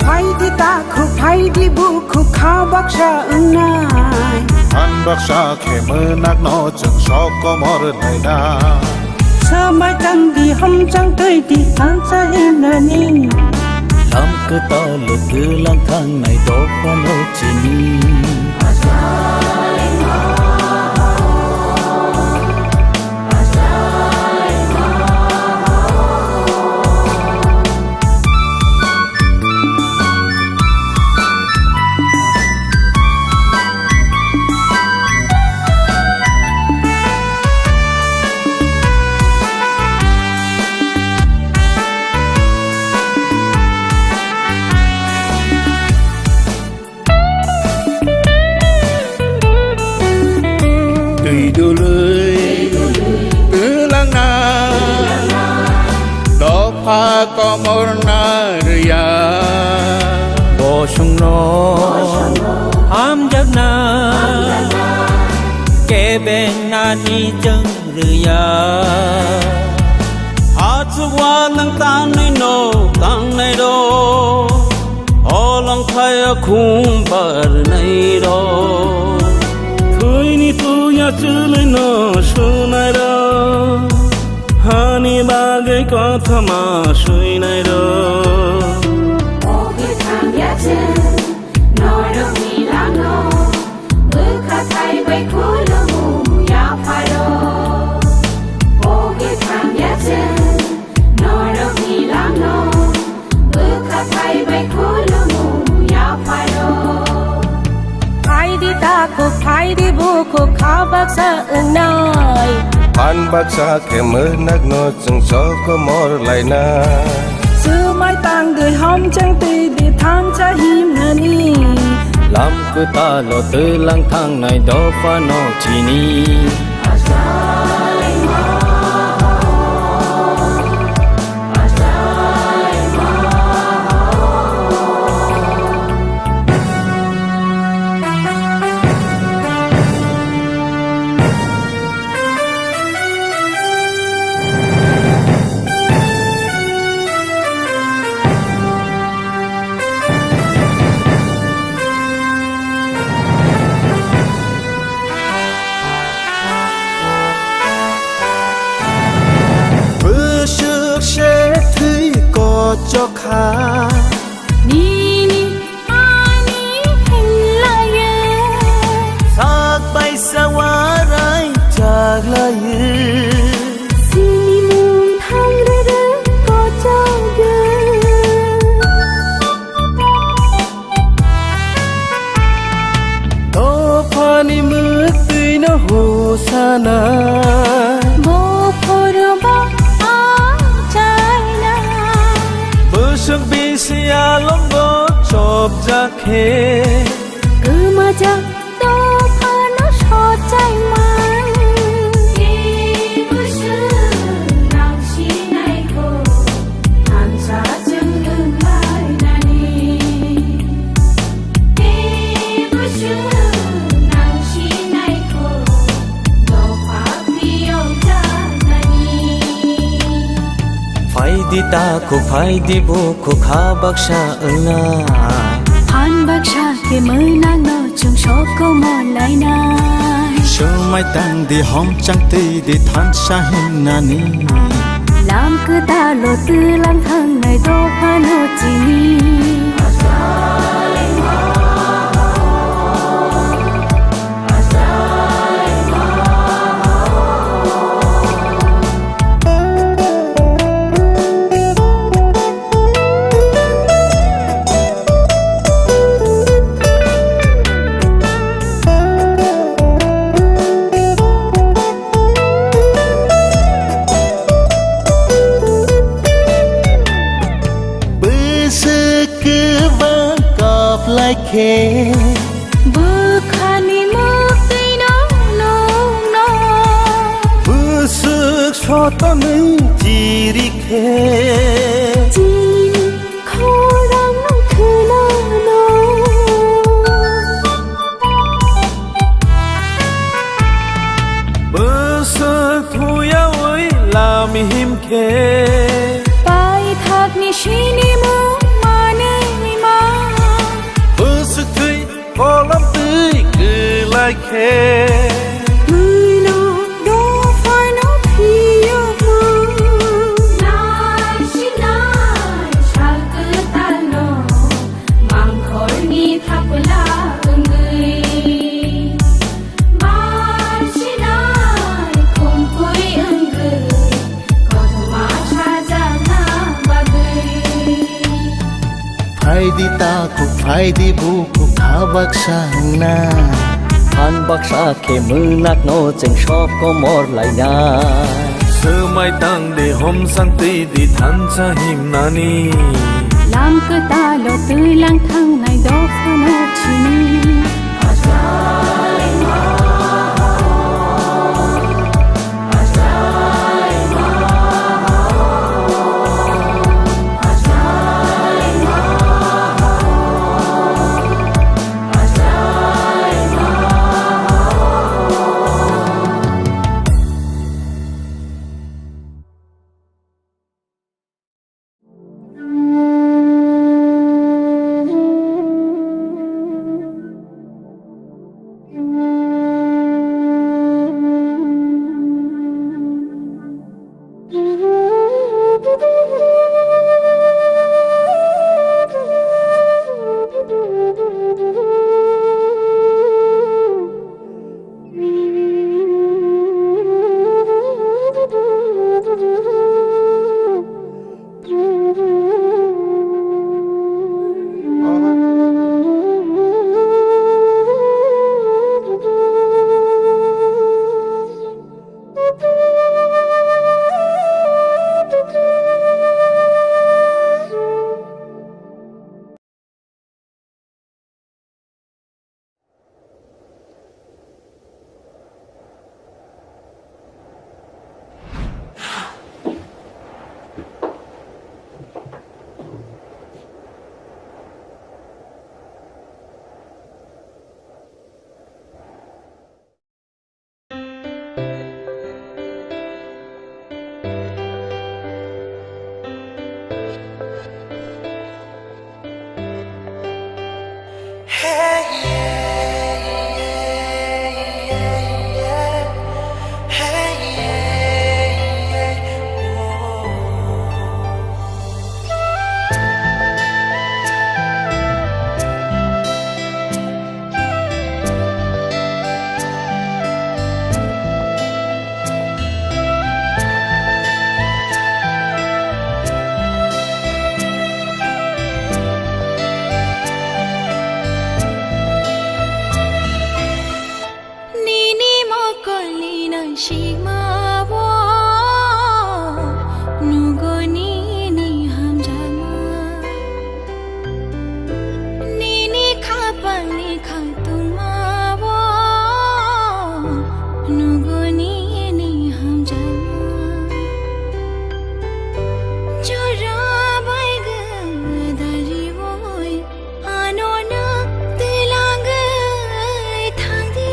Phaidi takhuk, phaidi bukhuk, kha baksa wngnai. Phan baksa khe mwnakno chwng sok komor naina. Swmai tangdi, hamchang twidi, thansa himnani. Lam kwtal twlang thangnai dophano chini. Twi dului twlangna dopha komorna rwya. Bosongno hamjakna kebeng nani chwng rwya. Achukwa nwng tanwi no tangnai rok, olong khlaiya khum barnai rok. Thwini tuya chwlwi no sunai rok, hani bagwi kothoma swinai rok. Ogi thangya chwng norokni langno, bwkha thai bai khulumu yapharo. Ogi thangya chwng norokni langno, bwkha thai bai khulumu yapharo. Phaidi takhuk, phaidi bukhuk, kha baksa wngnai. Phan baksa khe mwnakno chwng sok komor laina. Swmai tangdi, hamchang twidi, thansa himnani. Lam kwtalo twlang thangnai dophano chini. Bwswk se thwi kochok kha. Nini ani hinlaye. Sak baisa warai chaklaye. Simung thangrere kochokye. Dophani mwktwino hosana. Bophoroba achaina. Bwswk bisi alongo chopjak khe. Kwmajak dophano sochaimang. Tei bwswk nang sinaikho. Thansa chwng wnglainani. Tei bwswk nang sinaikho. Dopha phiyokjaknani. Phaidi takhuk, phaidi bukhuk, ha baksa wngna. Phan baksa khe mwnakno chwng sokomor lainai. Swmai tangdi homchang twidi thansa himnani. Lam kwtalo twlang thangnai dophano chini. Bwswk kwbang kap lai khe. Bwkhani mwktwino nukno. Bwswk sotonwi chiri khe. Chini khorang khwnano. Bwswk thuyawi lam him khe. Paithakni sinimung manwi ma. Bwswk thwi kolam twi kwlai khe. Mwino dophano phiyokma. Nai sinai sal kwtalno mangkhorni thapla wngwi. Bar sinai khumpui wngwi kothoma sajakna bagwi. Phaidi takhuk, phaidi bukhuk, ha baksa wngna. Phan baksa khe mwnakno chwng sokomor laina. Swmai tangdi homchang twidi thansa himnani. Lam kwtalo twlang thangnai dophano chini. Sigmao nugo nini hamjakma, nini khapangni khatungmao nugo nini hamjakma. Jora bai gwdal riwoi ano no twilangwi thangdi.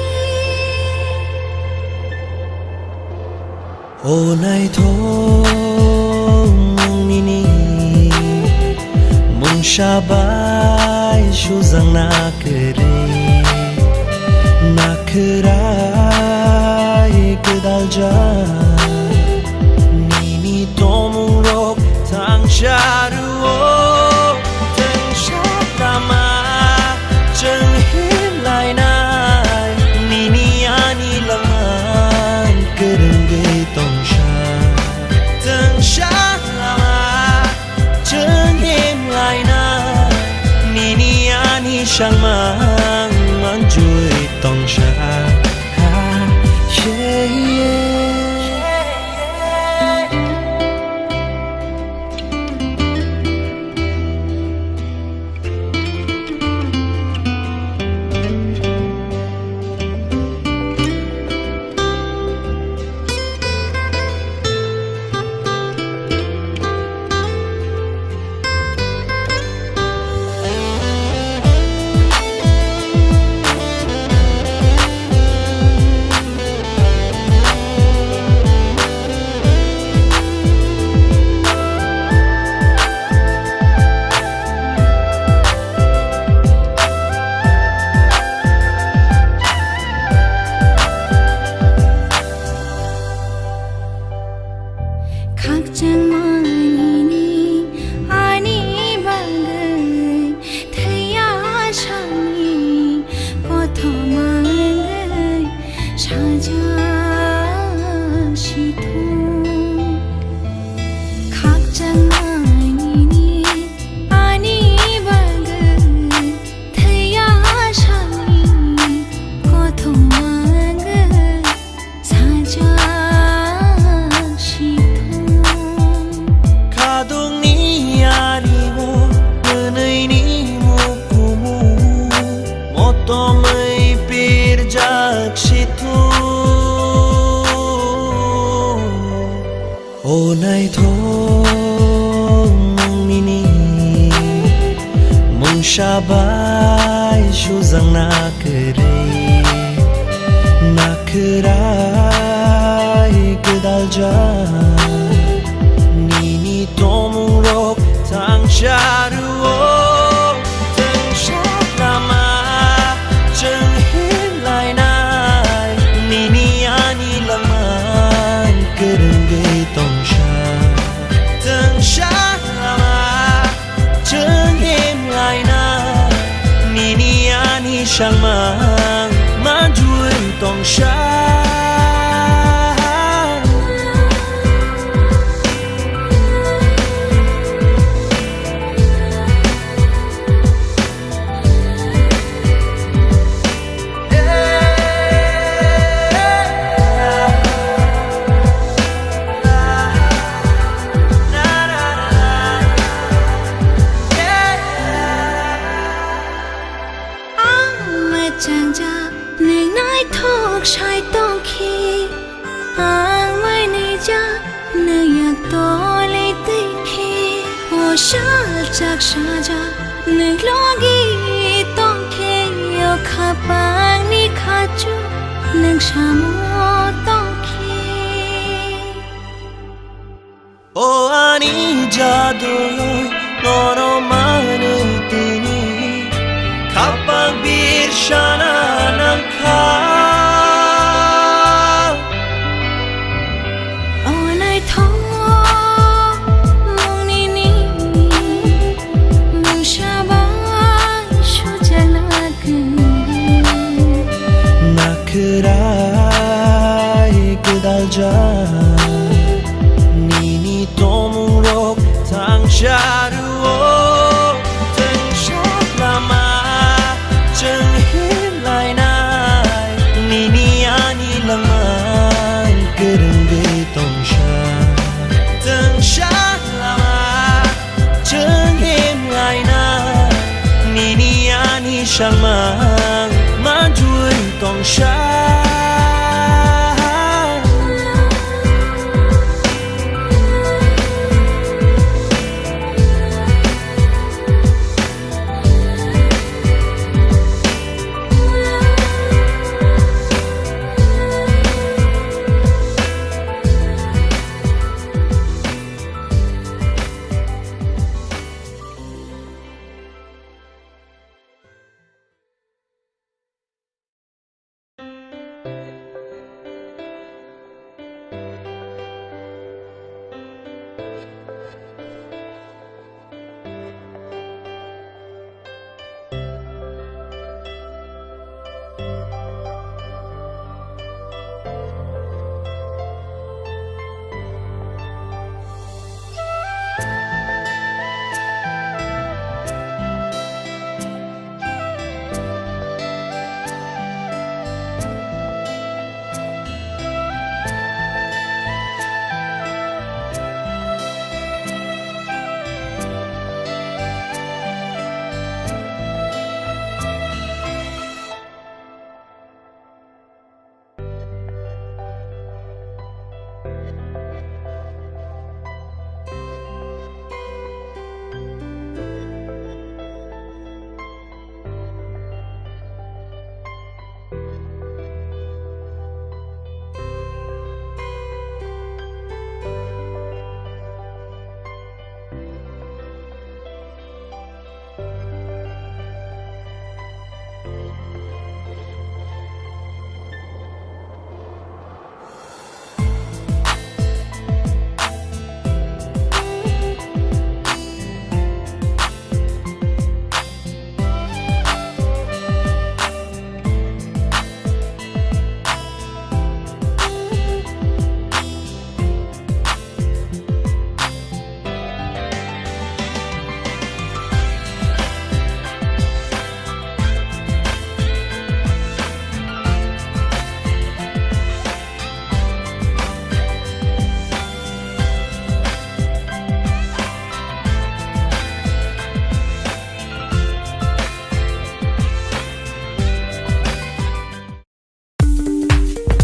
O naithok mung nini mungsa bai sujak na kwrwi, na kwrai gwdaljak nini tongmungrok thangsa rwo. Twngsa lama chwng himlainai, nini ani langmang kwrwngwi tongsa. Twngsa lama chwng himlainai, nini ani sangmang manjui tongsa. Khakchangma nini ani bagwi thwiya sani kothoma wngwi sajak sithung. Khakchangma nini ani bagwi thwiya sani kothoma wngwi sajak sithung. Khadungni ario mwnwini mukumu motomwi pirjak sithung. O naithok mung nini mungsa bai sujak na kwrwi, na kwrai gwdaljak nini tongmungrok thangsa rwo. Twngsa lama chwng himlainai, nini ani langmang kwrwngwi tongsa. Twngsa lama chwng himlainai, nini ani sangmang manjui tongsa. Ang mwchangjak nwng naithok sai tongkhe, ang mwnwijak nwng yak tole twi khe, o salchak sajak nwng logi tongkhe, o khapangni khachu nwng samo tongkhe. O ani jadu, nono manwi tini khapang birsana nangkha. O naithok mung nini mungsa bai sujakna kwrwi. Na kwrai gwdaljak nini tongmungrok thangsa rwo. Twngsa lama chwng himlainai, nini ani langmang Tangmang manjui tongsa.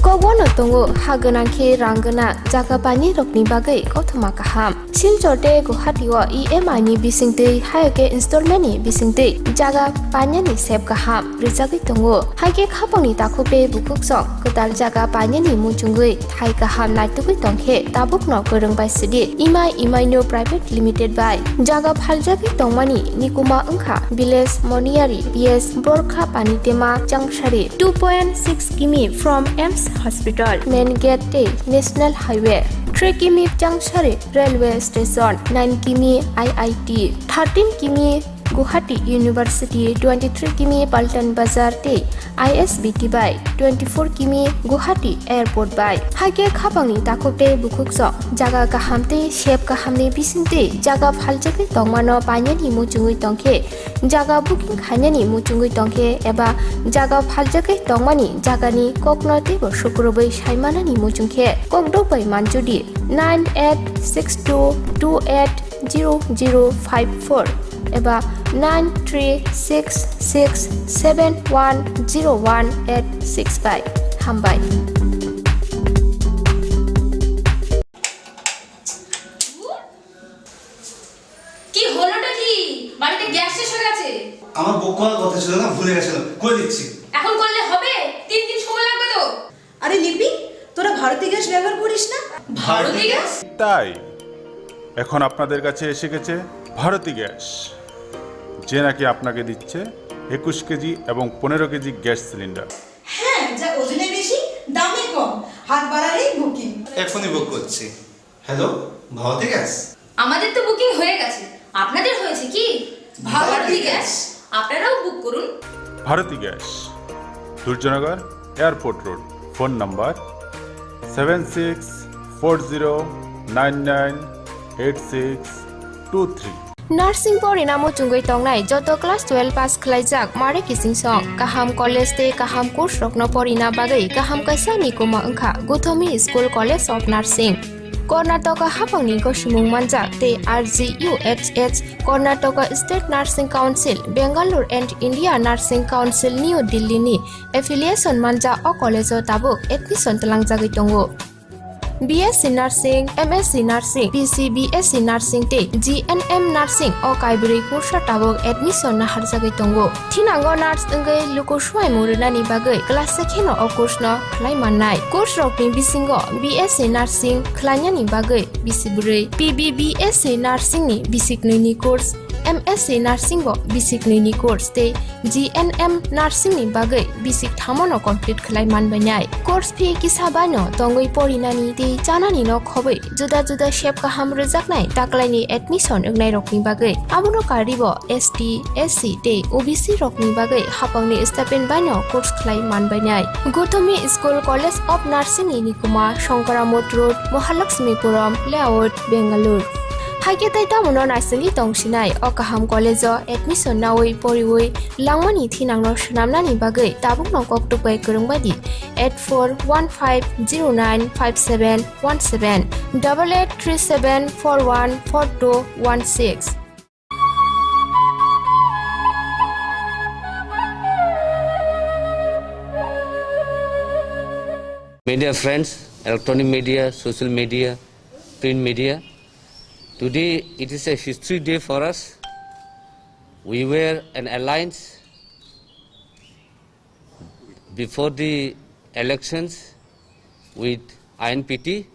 Kokbono tongo, ha gwnang khe rang gwnang, jaga painirokni bagwi kothoma kaham. Silchar tei Guwahati o E M I ni bisingtwi, hai khe installment ni bisingtwi jaga painani sep kaham rwjagwi tongo. Hai khe khapangni takhuk tei bukhuksong kwtal jaga painani muchungwi thai kaham naitugwi tongkhe tabukno kwrwng bai sidi Imai Imaino Private Limited bai jaga phaljagwi tongmani nikuma wngkha Village Moniyari P S Borkha Panitema Changsari, two point six kimi from AIIMS Hospital, Main Gate tei National Highway, three kimi Changsari Railway Station, nine kimi I I T, thirteen kimi Guwahati University, twenty-three kimi Paltan Bazar tei I S B T bai, twenty-four kimi Guwahati Airport bai. Hai khe khapangni takhuk tei bukhuksong jaga kaham tei sep kahamni bisingtwi jaga phaljagwi tongmano painani muchungwi tongkhe, jaga booking khainani muchungwi tongkhe eba jaga phaljagwi tongmani jagani kokno teibo sukrubwi saimanani muchungkhe kokdok bai manjudi nine eight six two two eight zero zero five four eba nine three six six seven one zero one eight six bai. Hambai. কি হলোটা কি? বাড়িতে গ্যাস শেষ হয়ে গেছে। আমার বউ কল কথা ছিল না, ভুলে গেছিল, করে দিচ্ছি। এখন করলে হবে? তিন দিন সময় লাগবে তো। আরে লিপি, তোরা ভারতী গ্যাস ব্যবহার করিস না? ভারতী গ্যাস? তাই এখন আপনাদের কাছে এসে গেছে ভারতী গ্যাস, যে নাকি আপনাকে দিচ্ছে একুশ কেজি এবং পনেরো কেজি গ্যাস সিলিন্ডার। হ্যাঁ, যা ওজনে বেশি, দামে কম, হাত বাড়ালেই বুকিং। এখনই বুক করছি। Hello, Bharati gas? আমাদের তো বুকিং হয়ে গেছে, আপনাদের হয়েছে কি? ভারতী গ্যাস। আপনারাও বুক করুন। Bharati gas, Durjoynagar airport road. Phone number seven six four zero nine nine eight six two three. Nursing porina muchungwi tongnai joto class twelve pass khlaijak mare kiching song. Kaham college tei kaham course rokno porina bagwi kaham kaisa ni kuma wngkha Gothomi School College of Nursing. Karnataka haphangni gosimung manjak tei R G U H H, Karnataka State Nursing Council, Bangalore and India Nursing Council, New Delhi ni affiliation manjak o college o tabuk admission twlangjagwi tongo. B S C Nursing, M S C Nursing, P C B S C Nursing tei G N M Nursing o kaibrwi kursa tabuk admission naharjagwi tongo. Thinango nurse wngwi luku swmaimung rwnani bagwi class se kheno o course no khlai mannai. Course rokni bisingo B S C Nursing khlainani bagwi bisi bwrwi, P B B S C Nursing ni bisi knwi ni course, M S C Nursing bo bisi knwi ni course tei G N M Nursing ni bagwi bisi thamo no complete khlai manbainai. Course fee kisa bai no tongwi porinani tei chanani no khobwi juda juda sep kaham rwjaknai taklaini admission wngnairokni bagwi. Abono karwi bo S T, S C tei O B C rokni bagwi haphangni stipend bai no course khlai manbainai. Gothomi School College of Nursing ni nikuma Shankaramot Road, Mahalakshmipuram Layout, Bangalore. Haikhe tei tamono naisingwi tongsinai o kaham college o admission nawi poriwi langmani thinangno swnamnani bagwi tabukno kok tukbai kwrwng baidi eight four one five zero nine five seven one seven, double eight three seven four one four two one six. Media friends, electronic media, social media, print media, today it is a history day for us. We were an alliance before the elections with I N P T,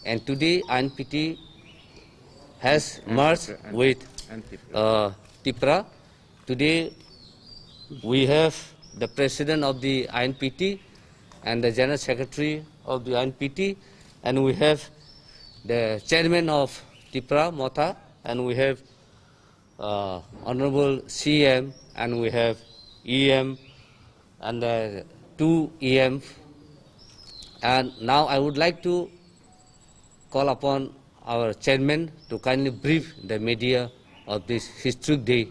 and today I N P T has merged with, uh, Tipra. Today we have the president of the I N P T and the general secretary of the I N P T, and we have the chairman of Tipra Motha, and we have uh, Honorable C M, and we have E M, and the two E M. And now I would like to call upon our chairman to kindly brief the media of this historic day.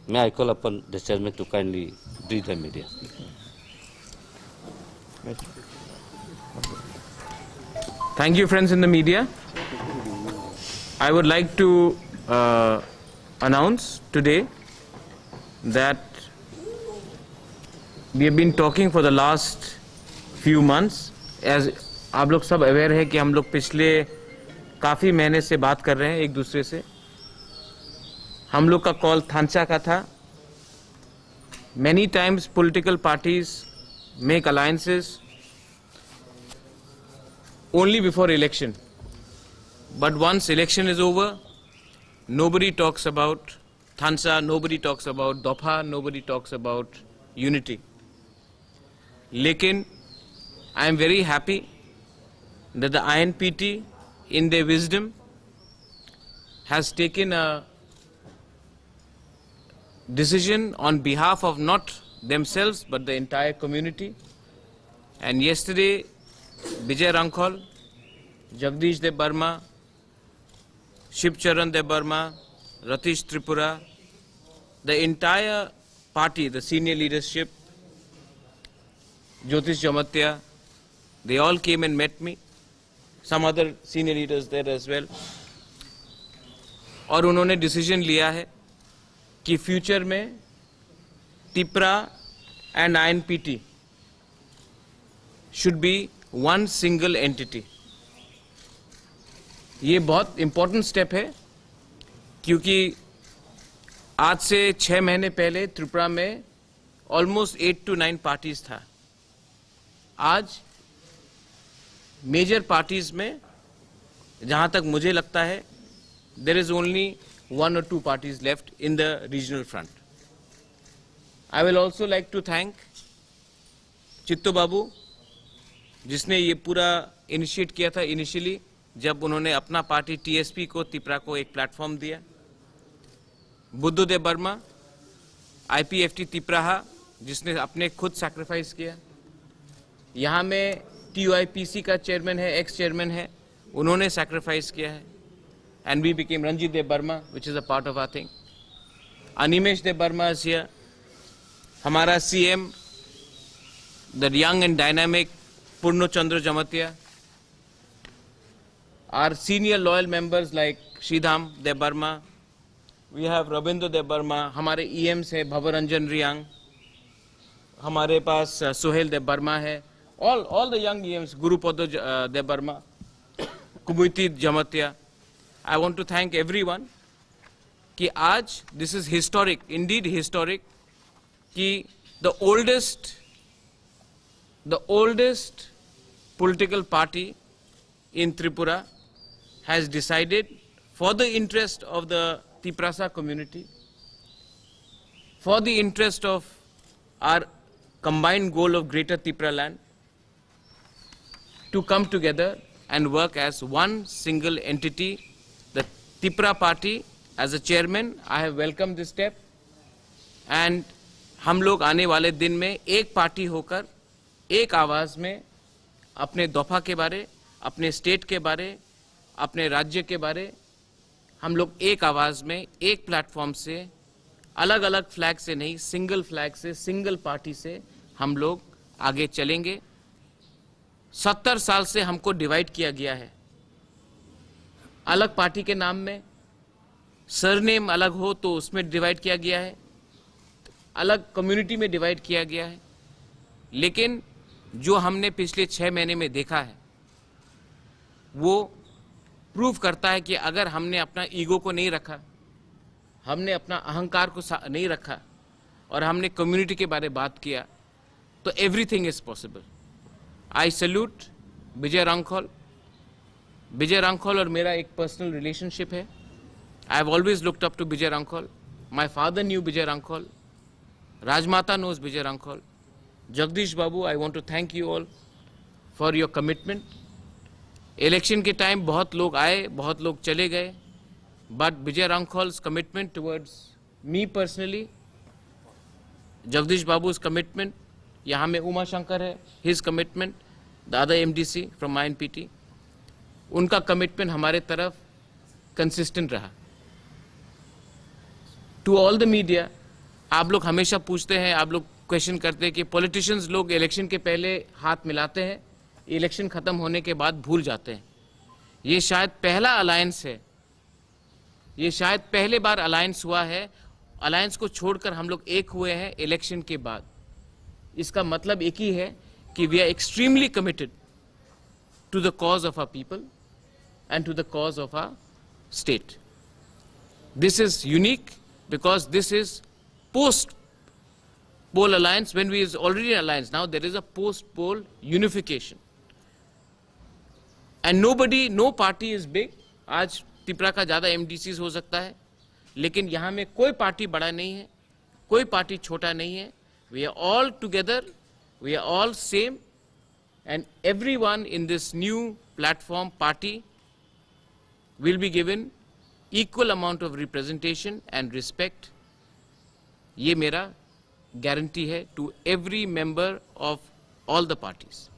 May I call upon the chairman to kindly brief the media? Thank you, friends in the media. I would like to, uh, announce today that we have been talking for the last few months. As आप लोग सब aware है कि हम लोग पिछले काफ़ी महीने से बात कर रहे हैं एक दूसरे से। हम लोग का कॉल थानसा का था। Many times political parties make alliances only before election. But once election is over, nobody talks about Thansa, nobody talks about Dopha, nobody talks about unity. Lekin, I am very happy that the I N P T, in their wisdom, has taken a decision on behalf of not themselves but the entire community. And yesterday, Bijay Rangkhol, Jagdish Debbarma, Shivcharan Debbarma, Ratish Tripura, the entire party, the senior leadership, Jyotish Jamatia, they all came and met me. Some other senior leaders there as well. और उन्होंने डिसीजन लिया है कि फ्यूचर में Tipra and I N P T should be one single entity. ये बहुत important step है, क्योंकि आज से छः महीने पहले त्रिपुरा में almost eight to nine parties था। आज मेजर पार्टीज में, जहाँ तक मुझे लगता है, there is only one or two parties left in the regional front. I will also like to thank Chittu बाबू, जिसने ये पूरा इनिशिएट किया था इनिशियली, जब उन्होंने अपना पार्टी टीएसपी को, तिपरा को एक प्लेटफॉर्म दिया। बुद्धदेव वर्मा, आईपीएफटी तिपराहा, जिसने अपने खुद सैक्रिफाइस किया। यहाँ में टीयूआईपीसी का चेयरमैन है, एक्स चेयरमैन है, उन्होंने सैक्रिफाइस किया है। And we became Ranjit Dev Barma, which is a part of our thing. Animesh Dev Barma is here. हमारा CM, the young and dynamic Purno Chandra Jamatia. Our senior loyal members like Sridham Debbarma, we have Rabindra Debbarma, हमारे ईएम्स है भवरंजन रियांग, हमारे पास अ, सुहेल देबबर्मा है, all all the young ईएम्स, गुरुपद ज- अ, देबबर्मा, कुमुइती Jamatia. I want to thank everyone कि आज this is historic, indeed historic, कि the oldest the oldest political party in Tripura has decided, for the interest of the Tiprasa community, for the interest of our combined goal of Greater Tipraland, to come together and work as one single entity, the Tipra Party. As a chairman, I have welcomed this step, and हम लोग आने वाले दिन में एक पार्टी होकर एक आवाज़ में अपने दफ़ा के बारे, अपने स्टेट के बारे, अपने राज्य के बारे, हम लोग एक आवाज़ में, एक प्लेटफॉर्म से, अलग-अलग फ्लैग से नहीं, सिंगल फ्लैग से, सिंगल पार्टी से हम लोग आगे चलेंगे। सत्तर साल से हमको डिवाइड किया गया है, अलग पार्टी के नाम में, सरनेम अलग हो तो उसमें डिवाइड किया गया है, अलग कम्युनिटी में डिवाइड किया गया है। लेकिन जो हमने पिछले छः महीने में देखा है, वो प्रूव करता है कि अगर हमने अपना ईगो को नहीं रखा, हमने अपना अहंकार को सा- नहीं रखा और हमने कम्युनिटी के बारे बात किया, तो everything is possible. I salute विजय रांखल। विजय रांखल और मेरा एक पर्सनल रिलेशनशिप है। I have always looked up to Bijoy Hrangkhawl. My father knew Bijoy Hrangkhawl. Rajmata knows Bijoy Hrangkhawl. Jagdish babu, I want to thank you all for your commitment. Election के टाइम बहुत लोग आए, बहुत लोग चले गए, but Bijoy Hrangkhawl's commitment towards me personally, Jagdish babu's commitment, यहाँ में उमा शंकर है, his commitment, the other M D C from I N P T, उनका कमिटमेंट हमारे तरफ कंसिस्टेंट रहा. टू ऑल द मीडिया, आप लोग हमेशा पूछते हैं, आप लोग क्वेश्चन करते हैं कि पॉलिटिशियंस लोग इलेक्शन के पहले हाथ मिलाते हैं, इलेक्शन ख़त्म होने के बाद भूल जाते हैं. ये शायद पहला अलायंस है, ये शायद पहले बार अलायंस हुआ है. अलायंस को छोड़कर हम लोग एक हुए हैं इलेक्शन के बाद. इसका मतलब एक ही है कि we are extremely committed to the cause of our people and to the cause of our state. This is unique because this is post poll alliance. When we is already an alliance, now there is a post poll unification. And nobody, no party is big. आज तिपरा का ज़्यादा एमडीसीज हो सकता है, लेकिन यहाँ में कोई पार्टी बड़ा नहीं है, कोई पार्टी छोटा नहीं है. We are all together, we are all same, and everyone in this new platform party will be given equal amount of representation and respect. ये मेरा गारंटी है to every member of all the parties.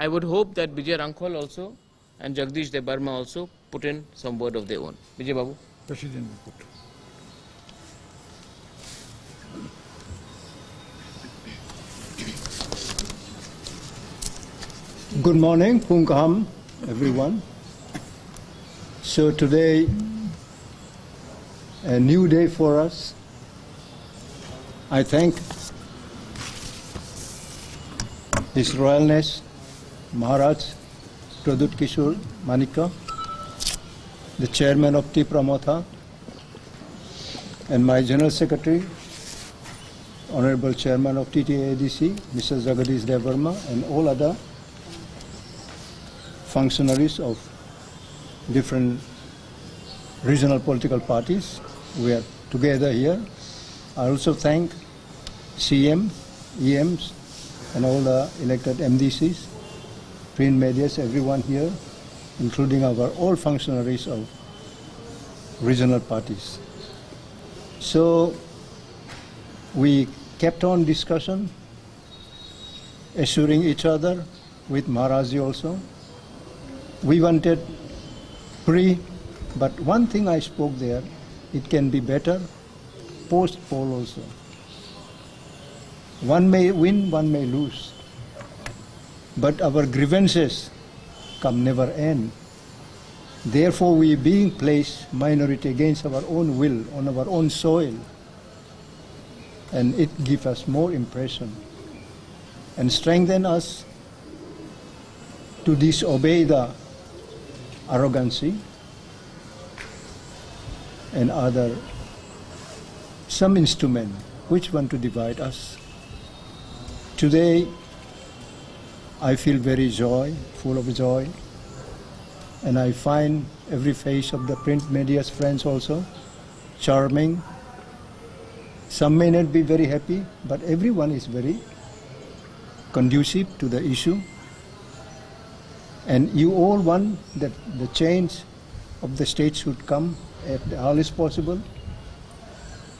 I would hope that Vijay Rangkhol also and Jagdish Debbarma also put in some word of their own. Vijay Babu. President will put. Good morning, Pungkaham, everyone. So today, a new day for us. I thank His Royalness Maharaj Pradyut Kishore Manikya, the chairman of Tipra Motha, and my General Secretary, Honorable Chairman of T T A A D C, Mister Jagadish Debbarma, and all other functionaries of different regional political parties. We are together here. I also thank C M, E Ms, and all the elected M D Cs, print medias, everyone here, including our all functionaries of regional parties. So we kept on discussion, assuring each other with Maharaji also. We wanted free, but one thing I spoke there, it can be better post poll also. One may win, one may lose, but our grievances come never end. Therefore, we being placed minority against our own will on our own soil, and it gives us more impression and strengthen us to disobey the arrogancy and other some instrument which want to divide us. Today, I feel very joy, full of joy, and I find every face of the print media's friends also charming. Some may not be very happy, but everyone is very conducive to the issue. And you all want that the change of the state should come at the earliest possible.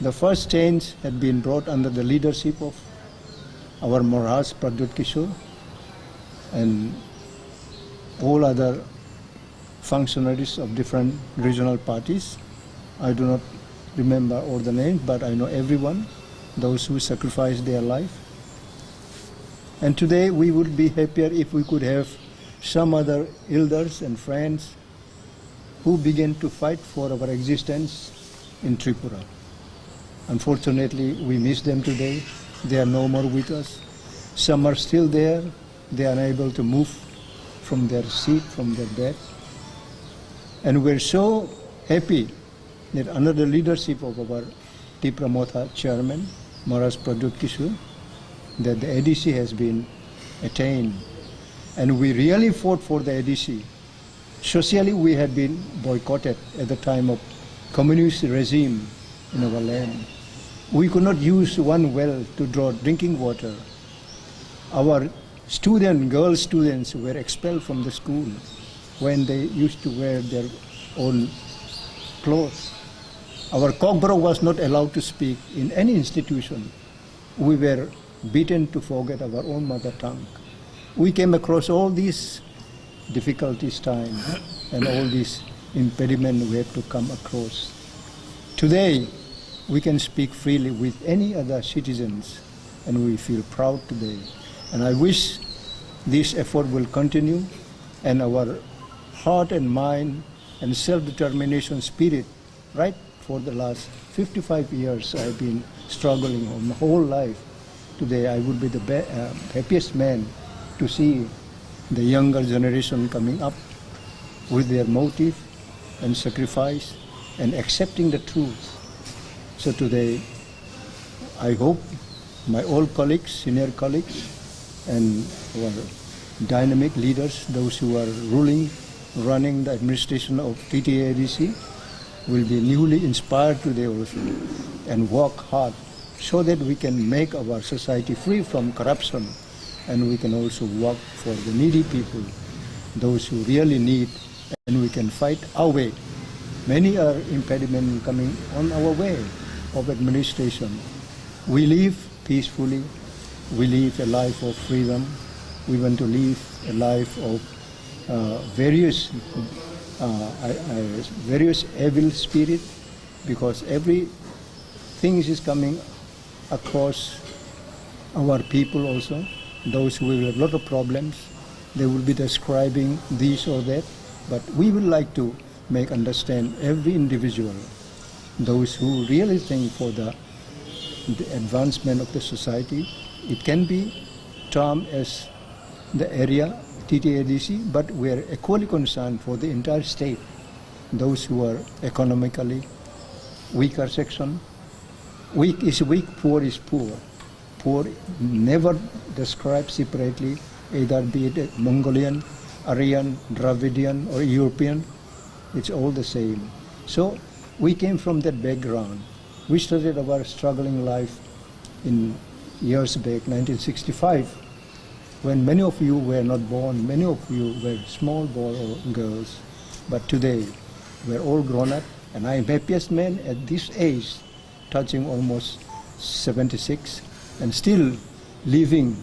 The first change had been brought under the leadership of our Maharaj Pradyut Kishore and all other functionaries of different regional parties. I do not remember all the names, but I know everyone, those who sacrificed their life. And today we would be happier if we could have some other elders and friends who began to fight for our existence in Tripura. Unfortunately, we miss them today. They are no more with us. Some are still there. They are unable to move from their seat, from their bed. And we're so happy that under the leadership of our Tipra Motha chairman, Maharaj Pradyut Kishore, that the A D C has been attained. And we really fought for the A D C. Socially, we had been boycotted at the time of communist regime in our land. We could not use one well to draw drinking water. Our student, girl students were expelled from the school when they used to wear their own clothes. Our Kokborok was not allowed to speak in any institution. We were beaten to forget our own mother tongue. We came across all these difficulties time and all these impediment we had to come across. Today, we can speak freely with any other citizens, and we feel proud today. And I wish this effort will continue, and our heart and mind and self-determination spirit, right? For the last fifty-five years, I've been struggling my whole life. Today, I would be the be- uh, happiest man to see the younger generation coming up with their motive and sacrifice and accepting the truth. So today, I hope my old colleagues, senior colleagues, and our dynamic leaders, those who are ruling, running the administration of T T A D C, will be newly inspired today also and work hard so that we can make our society free from corruption and we can also work for the needy people, those who really need, and we can fight our way. Many are impediment coming on our way of administration. We live peacefully. We live a life of freedom. We want to live a life of uh, various uh, I- I- various evil spirit, because every things is coming across our people also. Those who will have lot of problems, they will be describing this or that. But we would like to make understand every individual, those who really think for the, the advancement of the society. It can be termed as the area T T A D C, but we are equally concerned for the entire state, those who are economically weaker section. Weak is weak, poor is poor. Poor never described separately, either be it a Mongolian, Aryan, Dravidian, or European, it's all the same. So we came from that background. We started our struggling life in years back, nineteen sixty-five, when many of you were not born, many of you were small boy or girls. But today, we're all grown up, and I am happiest man at this age, touching almost seventy-six, and still living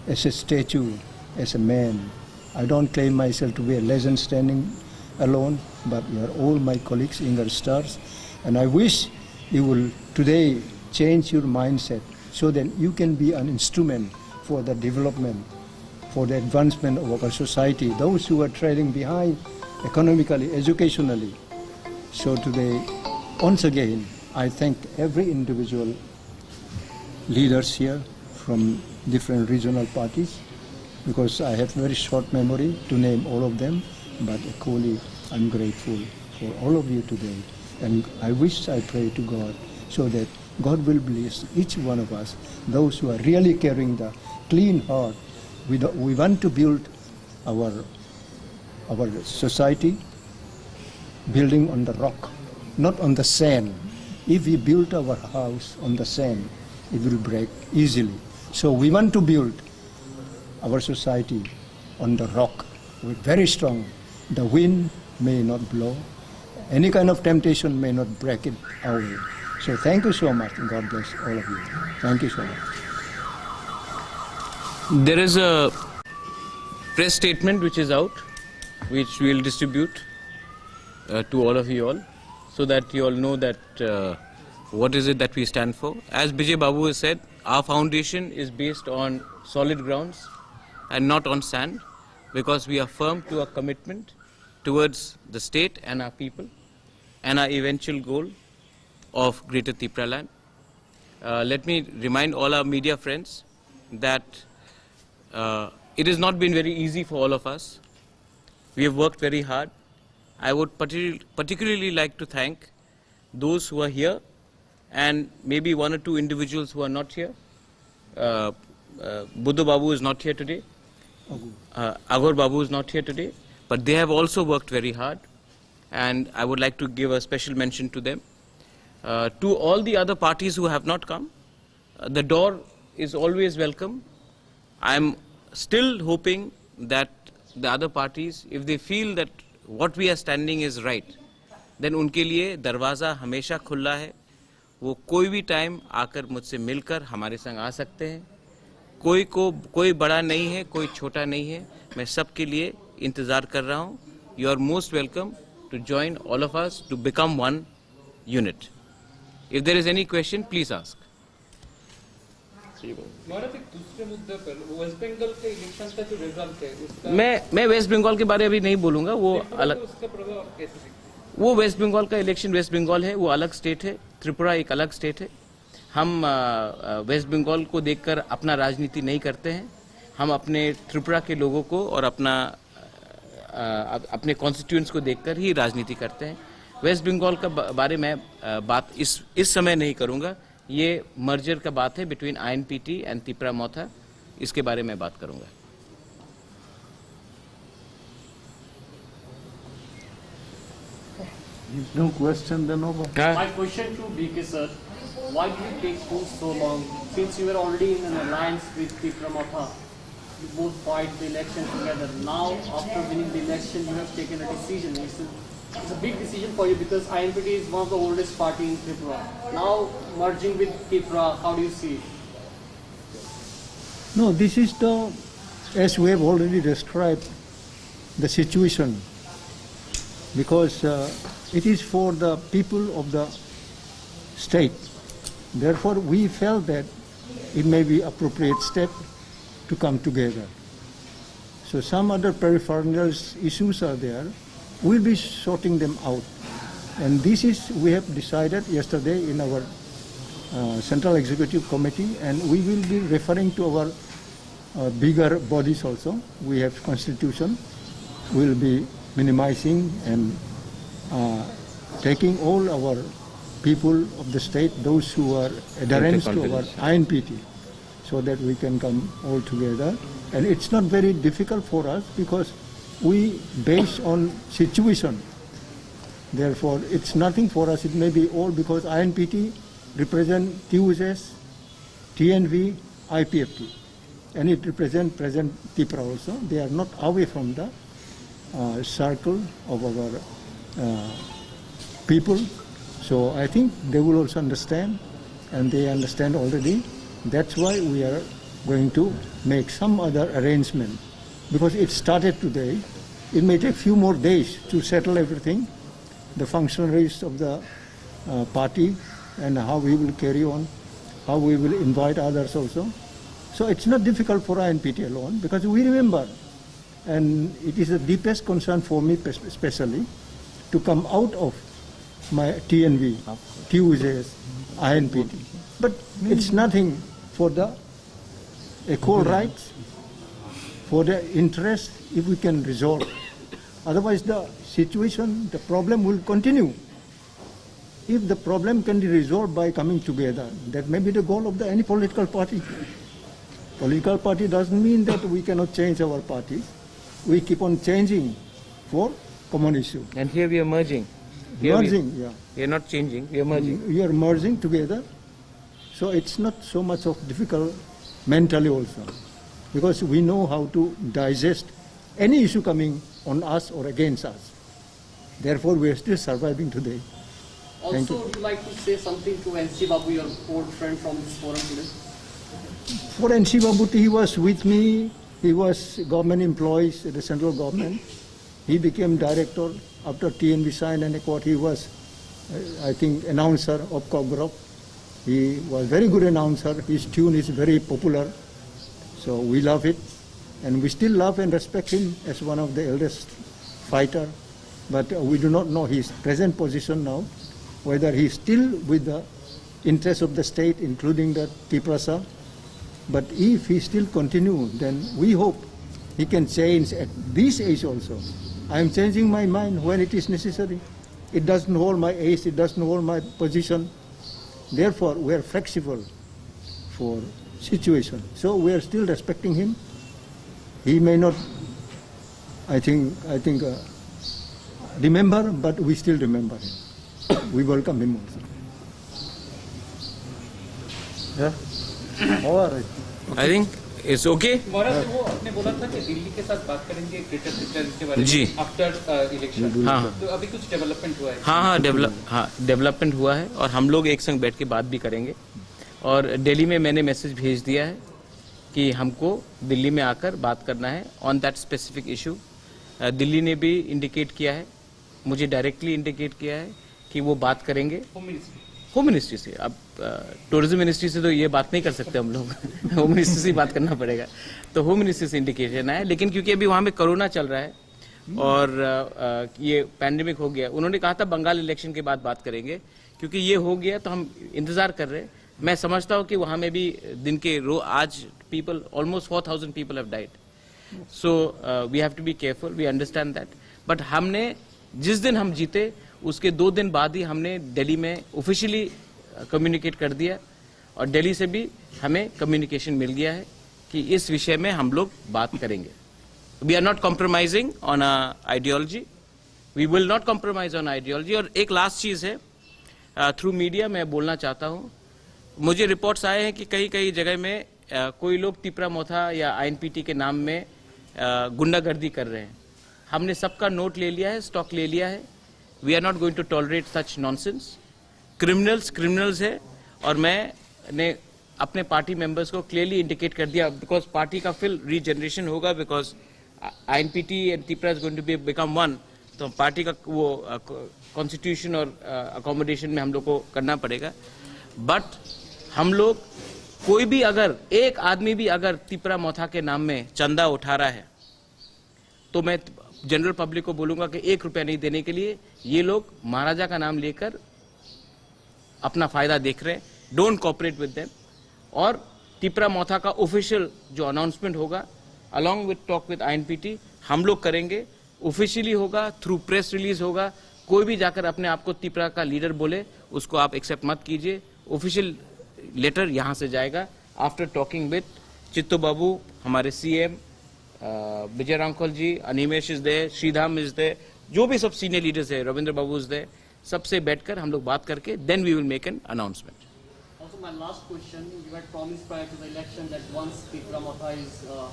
as a statue, as a man. I don't claim myself to be a legend standing alone, but you are all my colleagues, younger stars, and I wish you will today change your mindset so that you can be an instrument for the development, for the advancement of our society. Those who are trailing behind, economically, educationally. So today, once again, I thank every individual leaders here from different regional parties, because I have very short memory to name all of them, but equally I'm grateful for all of you today. And I wish, I pray to God so that God will bless each one of us, those who are really carrying the clean heart. We, do, we want to build our, our society building on the rock, not on the sand. If we build our house on the sand, it will break easily. So we want to build our society on the rock, with very strong. The wind may not blow, any kind of temptation may not break it away. So thank you so much. God bless all of you. Thank you so much. There is a press statement which is out, which we'll distribute uh, to all of you all, so that you all know that uh, what is it that we stand for. As Bijay Babu has said, our foundation is based on solid grounds and not on sand, because we are firm to our commitment towards the state and our people and our eventual goal of Greater Tipraland. Uh, let me remind all our media friends that uh, it has not been very easy for all of us. We have worked very hard. I would partic- particularly like to thank those who are here and maybe one or two individuals who are not here. Uh, uh, Buddha Babu is not here today. Uh, Agor Babu is not here today, but they have also worked very hard, and I would like to give a special mention to them. Uh, to all the other parties who have not come, uh, the door is always welcome. I'm still hoping that the other parties, if they feel that what we are standing is right, then उनके लिए दरवाज़ा हमेशा खुला है। वो कोई भी टाइम आकर मुझसे मिलकर हमारे संग आ सकते हैं। कोई को कोई बड़ा नहीं है, कोई छोटा नहीं है। मैं सबके लिए इंतज़ार कर रहा हूँ। You are most welcome to join all of us to become one unit. If there is any question, please ask. महाराज, एक दूसरे मुद्दे पर, वेस्ट बंगाल के इलेक्शन का जो रिजल्ट है, उसका मैं मैं वेस्ट बंगाल के बारे अभी नहीं बोलूंगा, वो त्रिपुरा अलग। पे उसका प्रभाव आप कैसे देखते हैं? वो वेस्ट बंगाल का इलेक्शन, वेस्ट बंगाल है, वो अलग स्टेट है। त्रिपुरा एक अलग स्टेट है। हम अ, अ, वेस्ट बंगाल को देखकर अपना राजनीति नहीं करते हैं। हम अपने त्रिपुरा के लोगों को और अपना अ, अप- अपने कॉन्स्टिट्यूएंट्स को देखकर ही राजनीति करते हैं। वेस्ट बंगाल का ब- बारे में अ, बात इस इस समय नहीं करूँगा। ये मर्जर का बात है बिटवीन आईएनपीटी एंड तिपरा मोथा, इसके बारे में बात करूँगा। If no question, then over. हाँ। My question to B K sir, why did it take you so long? Since you were already in an alliance with Tipra Motha, you both fight the election together. Now, after winning the election, you have taken a decision. It's a, it's a big decision for you because I N P T is one of the oldest party in Tripura. Now, merging with Tipra, how do you see it? No, this is the, as we have already described, the situation, because uh, it is for the people of the state. Therefore, we felt that it may be appropriate step to come together. So some other peripheral issues are there. We'll be sorting them out. And this is, we have decided yesterday in our uh, Central Executive Committee, and we will be referring to our uh, bigger bodies also. We have constitution. We'll be minimizing and uh, taking all our people of the state, those who are adherents to our I N P T, so that we can come all together. And it's not very difficult for us because we base on situation. Therefore, it's nothing for us. It may be all because I N P T represent T U S S, T N V, I P F T, and it represent present Tipra also. They are not away from the uh, circle of our uh, people. So I think they will also understand, and they understand already. That's why we are going to make some other arrangement, because it started today. It may take few more days to settle everything, the functionaries of the uh, party, and how we will carry on, how we will invite others also. So it's not difficult for I N P T alone, because we remember And it is the deepest concern for me, pes- especially to come out of my T N V, T U J S, I N P T. But it's nothing for the equal rights, for the interest, if we can resolve. Otherwise, the situation, the problem will continue. If the problem can be resolved by coming together, that may be the goal of the any political party. Political party doesn't mean that we cannot change our party. We keep on changing for common issue. And here we are merging. Here we- Merging, yeah. We are not changing, we are merging. We are merging together. So it's not so much of difficult mentally also, because we know how to digest any issue coming on us or against us. Therefore, we are still surviving today. Thank Also, you. Would you like to say something to N C Babu, your old friend from this forum today? For N C Babu, he was with me. He was government employees at the central government. He became director after T N V signed an accord. He was, uh, I think, announcer of Cockburn. He was very good announcer. His tune is very popular. So we love it. And we still love and respect him as one of the eldest fighter. But, uh, we do not know his present position now, whether he is still with the interest of the state, including the Tiprasa. But if he still continue, then we hope he can change at this age also. I am changing my mind when it is necessary. It doesn't hold my age, it doesn't hold my position. Therefore, we are flexible for situation. So we are still respecting him. He may not, I think, I think, uh, remember, but we still remember him. We welcome him also. Yeah? All right. I think it's okay. महाराज, वो आपने बोला था कि दिल्ली के साथ बात करेंगे ग्रेटर तिप्रा के बारे में जी। After, uh, election। हाँ, हाँ। तो अभी कुछ डेवलपमेंट हुआ है? हाँ, हाँ, डेवलप हाँ, डेवलपमेंट हुआ है और हम लोग एक संग बैठ के बात भी करेंगे। और दिल्ली में मैंने मैसेज भेज दिया है कि हमको दिल्ली में आकर बात करना है on that specific issue। Delhi ने भी इंडिकेट किया है, मुझे डायरेक्टली इंडिकेट किया है कि वो बात करेंगे। होम मिनिस्ट्री से। अब टूरिज्म मिनिस्ट्री से तो ये बात नहीं कर सकते हम लोग। होम मिनिस्ट्री से ही बात करना पड़ेगा। तो होम मिनिस्ट्री से इंडिकेशन आया, लेकिन क्योंकि अभी वहाँ में कोरोना चल रहा है और अ, अ, ये पैंडेमिक हो गया, उन्होंने कहा था बंगाल इलेक्शन के बाद बात करेंगे, क्योंकि ये हो गया तो हम इंतज़ार कर रहे हैं। मैं समझता हूँ कि वहाँ में भी दिन के रो आज people, almost four thousand people have died। So we have to be careful, we understand that। But हमने जिस दिन हम जीते, उसके दो दिन बाद ही हमने दिल्ली में ऑफिशियली कम्युनिकेट कर दिया और दिल्ली से भी हमें कम्युनिकेशन मिल गया है कि इस विषय में हम लोग बात करेंगे। We are not compromising on ideology, we will not compromise on ideology। और एक लास्ट चीज़ है, थ्रू मीडिया मैं बोलना चाहता हूँ, मुझे रिपोर्ट्स आए हैं कि कई कई जगह में अ, कोई लोग तिपरा मोथा या आईएनपीटी के नाम में अ, गुंडागर्दी कर रहे हैं। हमने सबका नोट ले लिया है, स्टॉक ले लिया है। We are not going to tolerate such nonsense। Criminals criminals है। और मैंने अपने पार्टी मेंबर्स को क्लियरली इंडिकेट कर दिया, बिकॉज पार्टी का फिर रीजनरेशन होगा, because INPT and Tipra is going to be become one. तो पार्टी का वो कॉन्स्टिट्यूशन और अकोमोडेशन में हम लोग को करना पड़ेगा। बट हम लोग, कोई भी अगर एक आदमी भी अगर तिपरा मोथा के नाम में चंदा उठा रहा है, तो मैं जनरल पब्लिक को बोलूँगा कि एक रुपया नहीं देने के लिए। ये लोग महाराजा का नाम लेकर अपना फ़ायदा देख रहे हैं। Don't cooperate with them. और तिपरा मोथा का ऑफिशियल जो अनाउंसमेंट होगा, अलॉन्ग विद टॉक विद आईएनपीटी, हम लोग करेंगे। ऑफिशियली होगा, थ्रू प्रेस रिलीज होगा। कोई भी जाकर अपने आप को तिपरा का लीडर बोले, उसको आप एक्सेप्ट मत कीजिए। ऑफिशियल लेटर यहाँ से जाएगा। After talking with Chittu babu, हमारे CM, Bijoy Hrangkhawl ji, Animesh is there, Sridham is there, जो भी सब सीनियर लीडर्स है, रविंद्र बाबू इज देयर, सबसे बैठकर हम लोग बात करके then we will make an announcement। Also, my last question, you had promised prior to the election that once Tipra Motha is uh,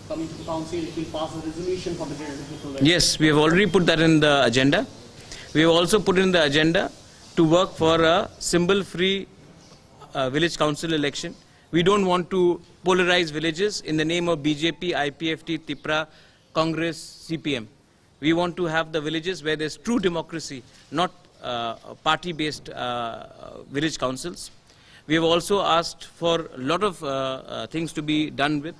coming to the council, it will pass a resolution for the Greater Tipraland। Yes, we have already put that in the agenda। We have also put in the agenda to work for a symbol-free uh, village council election। We don't want to polarize villages in the name of B J P, I P F T, Tipra, Congress, C P M। We want to have the villages where there's true democracy, not uh, party-based uh, village councils। We have also asked for a lot of uh, uh, things to be done with.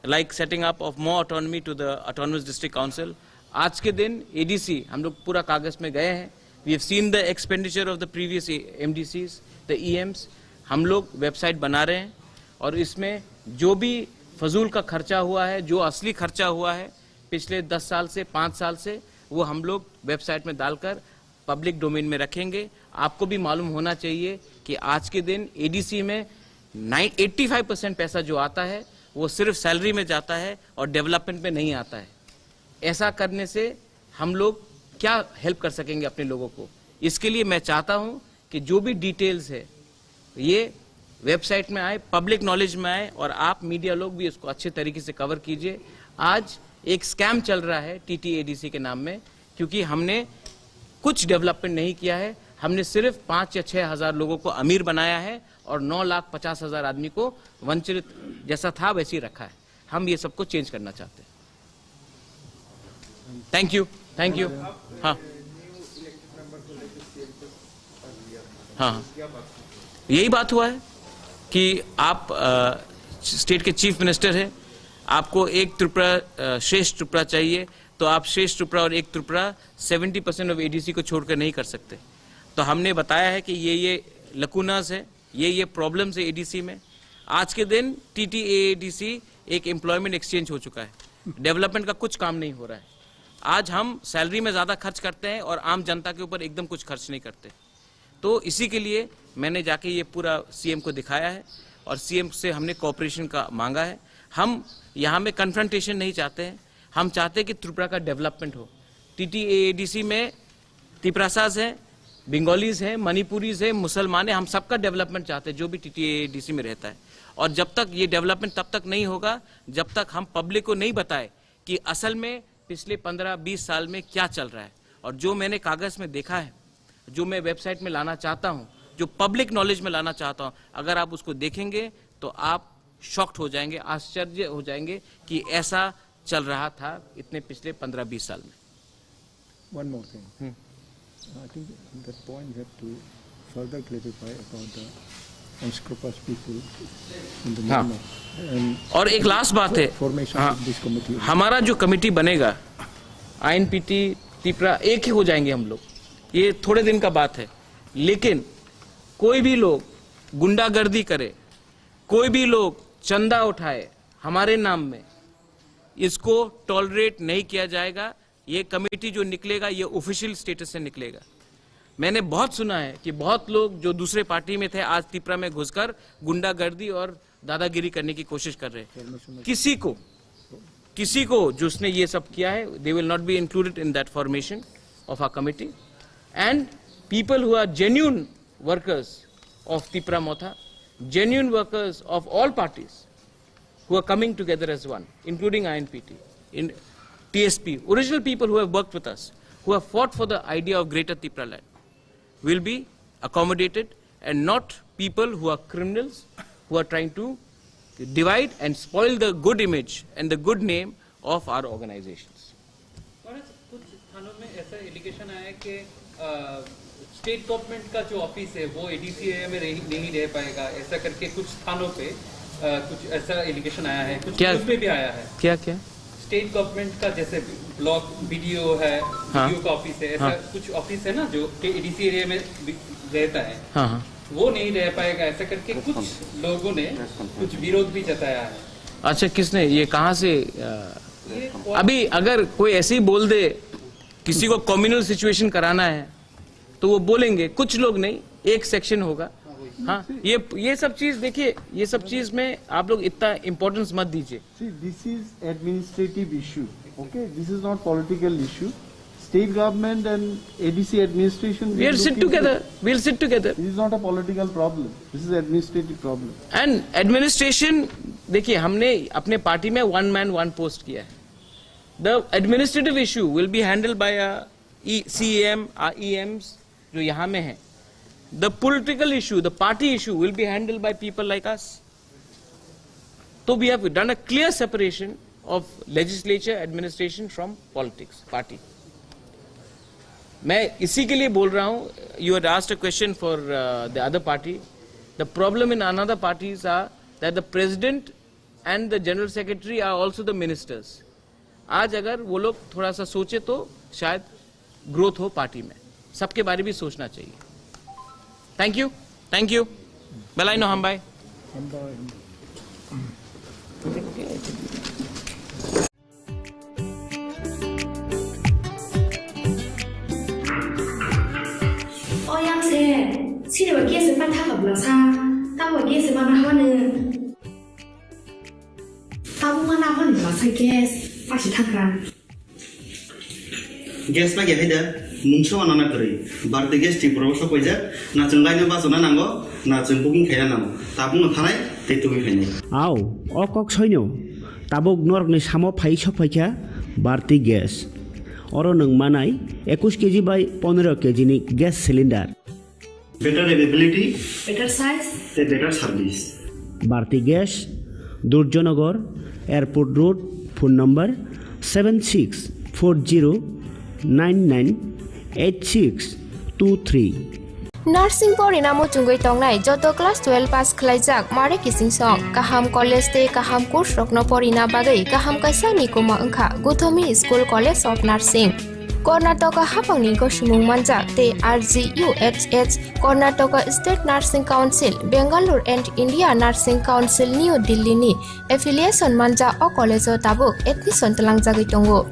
like setting up of more autonomy to the autonomous district council. आज के दिन एडीसी हम लोग पूरा कागज में गए हैं. We have seen the expenditure of the previous MDCs, the ईएम्स. हम लोग वेबसाइट बना रहे हैं और इसमें जो भी फजूल का खर्चा हुआ है, जो असली खर्चा हुआ है पिछले दस साल से, पाँच साल से, वो हम लोग वेबसाइट में डालकर पब्लिक डोमेन में रखेंगे. आपको भी मालूम होना चाहिए कि आज के दिन एडीसी में नाइन एट्टी फाइव परसेंट पैसा जो आता है वो सिर्फ सैलरी में जाता है और डेवलपमेंट में नहीं आता है. ऐसा करने से हम लोग क्या हेल्प कर सकेंगे अपने लोगों को? इसके लिए मैं चाहता हूँ कि जो भी डिटेल्स है ये वेबसाइट में आए, पब्लिक नॉलेज में आए और आप मीडिया लोग भी इसको अच्छे तरीके से कवर कीजिए. आज एक स्कैम चल रहा है टीटीएडीसी के नाम में, क्योंकि हमने कुछ डेवलपमेंट नहीं किया है. हमने सिर्फ पाँच या छः हज़ार लोगों को अमीर बनाया है और नौ लाख पचास हज़ार आदमी को वंचित जैसा था वैसे ही रखा है. हम ये सबको चेंज करना चाहते हैं. Thank you. Thank you. हाँ. हाँ, हाँ. यही बात हुआ है कि आप स्टेट के चीफ मिनिस्टर हैं, आपको एक त्रिपुरा, श्रेष्ठ त्रिपुरा चाहिए, तो आप श्रेष्ठ त्रिपुरा और एक Tripura seventy percent of ADC को छोड़कर नहीं कर सकते. तो हमने बताया है कि ये ये लकूनास है, ये ये प्रॉब्लम्स है एडीसी में. आज के दिन टीटीएडीसी एक एम्प्लॉयमेंट एक्सचेंज हो चुका है. डेवलपमेंट का कुछ काम नहीं हो रहा है. आज हम सैलरी में ज़्यादा खर्च करते हैं और आम जनता के ऊपर एकदम कुछ खर्च नहीं करते. तो इसी के लिए मैंने जाके ये पूरा सीएम को दिखाया है और सीएम से हमने कोऑपरेशन का मांगा है. हम यहाँ में कन्फ्रंटेशन नहीं चाहते हैं, हम चाहते हैं कि त्रिपुरा का डेवलपमेंट हो. टीटीएडीसी में तिपरासाज हैं, बंगालीज हैं, मणिपुरीज हैं, मुसलमान हैं, हम सबका डेवलपमेंट चाहते हैं जो भी टीटीएडीसी में रहता है. और जब तक ये डेवलपमेंट तब तक नहीं होगा जब तक हम पब्लिक को नहीं बताए कि असल में पिछले पन्द्रह बीस साल में क्या चल रहा है. और जो मैंने कागज़ में देखा है, जो मैं वेबसाइट में लाना चाहता हूँ, जो पब्लिक नॉलेज में लाना चाहता हूँ, अगर आप उसको देखेंगे तो आप शॉक्ड हो जाएंगे, आश्चर्य हो जाएंगे कि ऐसा चल रहा था इतने पिछले पन्द्रह बीस साल में. One more thing. Hmm. I think that point you have to further clarify about the unscrupulous people in the हाँ. Myanmar. And और एक लास्ट बात है, formation हाँ, of this committee. हमारा जो कमेटी बनेगा, आईएनपीटी, तिपरा, एक ही हो जाएंगे हम लोग. ये थोड़े दिन का बात है, लेकिन कोई भी लोग गुंडागर्दी करे, कोई भी लोग चंदा उठाए हमारे नाम में, इसको टॉलरेट नहीं किया जाएगा. ये कमेटी जो निकलेगा, ये ऑफिशियल स्टेटस से निकलेगा. मैंने बहुत सुना है कि बहुत लोग जो दूसरे पार्टी में थे, आज तिपरा में घुसकर गुंडागर्दी और दादागिरी करने की कोशिश कर रहे हैं. किसी को, किसी को जिसने ये सब किया है, they will not be included in that formation of our committee. And people who are genuine workers of Tipra Motha, genuine workers of all parties, who are coming together as one, including I N P T, in T S P, original people who have worked with us, who have fought for the idea of Greater Tipraland, will be accommodated, and not people who are criminals, who are trying to divide and spoil the good image and the good name of our organizations. महाराज, कुछ थानों में ऐसा एलिगेशन आया है कि, अ, state government का जो ऑफिस है, वो एडीसी एरिया में रह, नहीं रह पाएगा, ऐसा करके कुछ थानों पे, अ, कुछ ऐसा एलिगेशन आया है, कुछ क्या? न्यूज़ में भी आया है। क्या, क्या? स्टेट गवर्नमेंट का जैसे ब्लॉक बीडीओ है, हाँ। बीडीओ का ऑफिस है, ऐसा हाँ। कुछ ऑफिस है ना, जो कि एडीसी एरिया में भी रहता है, हाँ, हाँ। वो नहीं रह पाएगा, ऐसा करके कुछ लोगों ने कुछ विरोध भी जताया है। अच्छा, किसने, ये कहाँ से, अ, ये अभी अगर कोई ऐसे ही बोल दे, किसी को कम्युनल सिचुएशन कराना है, तो वो बोलेंगे, कुछ लोग नहीं, एक सेक्शन होगा। हाँ, ये, ये सब चीज़, देखिए, ये सब चीज़ में आप लोग इतना इम्पोर्टेंस मत दीजिए। See, this is administrative issue, okay? This is not political issue. State government and A D C administration will look into it. We will sit together. This is not a political problem. This is administrative problem. And administration, देखिए, हमने अपने पार्टी में one man one post किया है. The administrative issue will be handled by a E-, C E M, our E Ms जो यहाँ में हैं. The political issue, the party issue will be handled by people like us. So we have done a clear separation of legislature, administration from politics, party. मैं इसी के लिए बोल रहा हूँ, you had asked a question for, uh, the other party. The problem in another parties are that the president And the general secretary are also the ministers. आज अगर वो लोग थोड़ा सा सोचे तो शायद ग्रोथ हो पार्टी में। सबके बारे भी सोचना चाहिए। Thank you, thank you. Belai no hambai. O yang se, sini wa gas ma tha ka bla sa, ta wa gas ma na ha ne. Tabuk ma na ha ne bla sa gas, pa si thang kha. Gas ma ya hai da, mungsa wa na na kwrwi. Bharti Gas Tripura o sok paijak, na chwng lai no bachana nango, na chwng booking khaina nango. Tabuk no thanai, tei tubui phainai. Au, o kok soino. Tabuk norokni samo phai sok phaikha Bharti Gas. Oro nwng manai ekush keji bai pondro keji ni gas cylinder. Better availability. Better size. Tei better service. Bharti Gas, Durjanagar, Airport Road, phone number seven six four zero nine nine eight six two three. Nursing porina muchungwi tongnai joto class twelve pass khwlaijak mare kichingsong, kaham college tei kaham course rokno porina bagwi kaham kaisa nikuma wngkha Guthomi School College of Nursing. Karnataka haphangni gosimung manjak tei R G U H H, Karnataka State Nursing Council, Bangalore and India Nursing Council, New Delhi ni affiliation manjak o college o tabuk admission twlangjagwi tongo.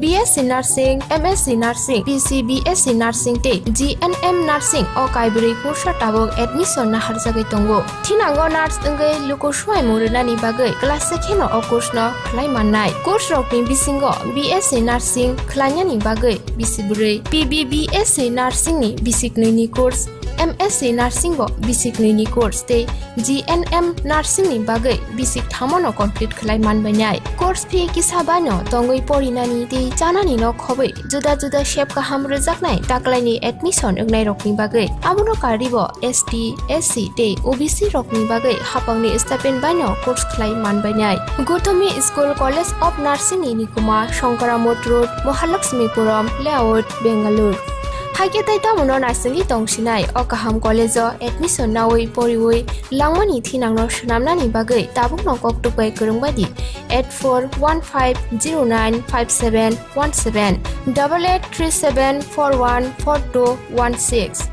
B S C Nursing, M S C Nursing, P C B S C Nursing tei G N M Nursing o kaibrwi course o tabuk admission naharjagwi tongo. Thinango nurse wngwi luku swimung rwnani bagwi class se kheno o course no khlai mannai. Course rokni bisingo B S C Nursing khlainani bagwi bisi bwrwi, P B B S C Nursing ni bisi knwi ni course, M S C Nursing bo bisi knwi ni course tei G N M Nursing ni bagwi bisi kthamo no complete khlai manbainai. Course fee kisa bai no tongwi porinani tei chanani no khobwi juda juda sep kaham rwjaknai taklaini admission wngnairokni bagwi. Abono karwi bo S T, S C tei O B C rokni bagwi haphangni stipend bai no course khlai manbainai. Guthomi School College of Nursing ni nikuma Shankaramot Road, Mahalakshmipuram Layout, Bangalore. Haikhe tei tamono naisingwi tongsinai o kaham college o admission nawi poriwi langmani thinangno swnamnani bagwi tabukno koktwk bai kwrwng bai di eight four one five zero nine five seven one seven, double eight three seven four one four two one six.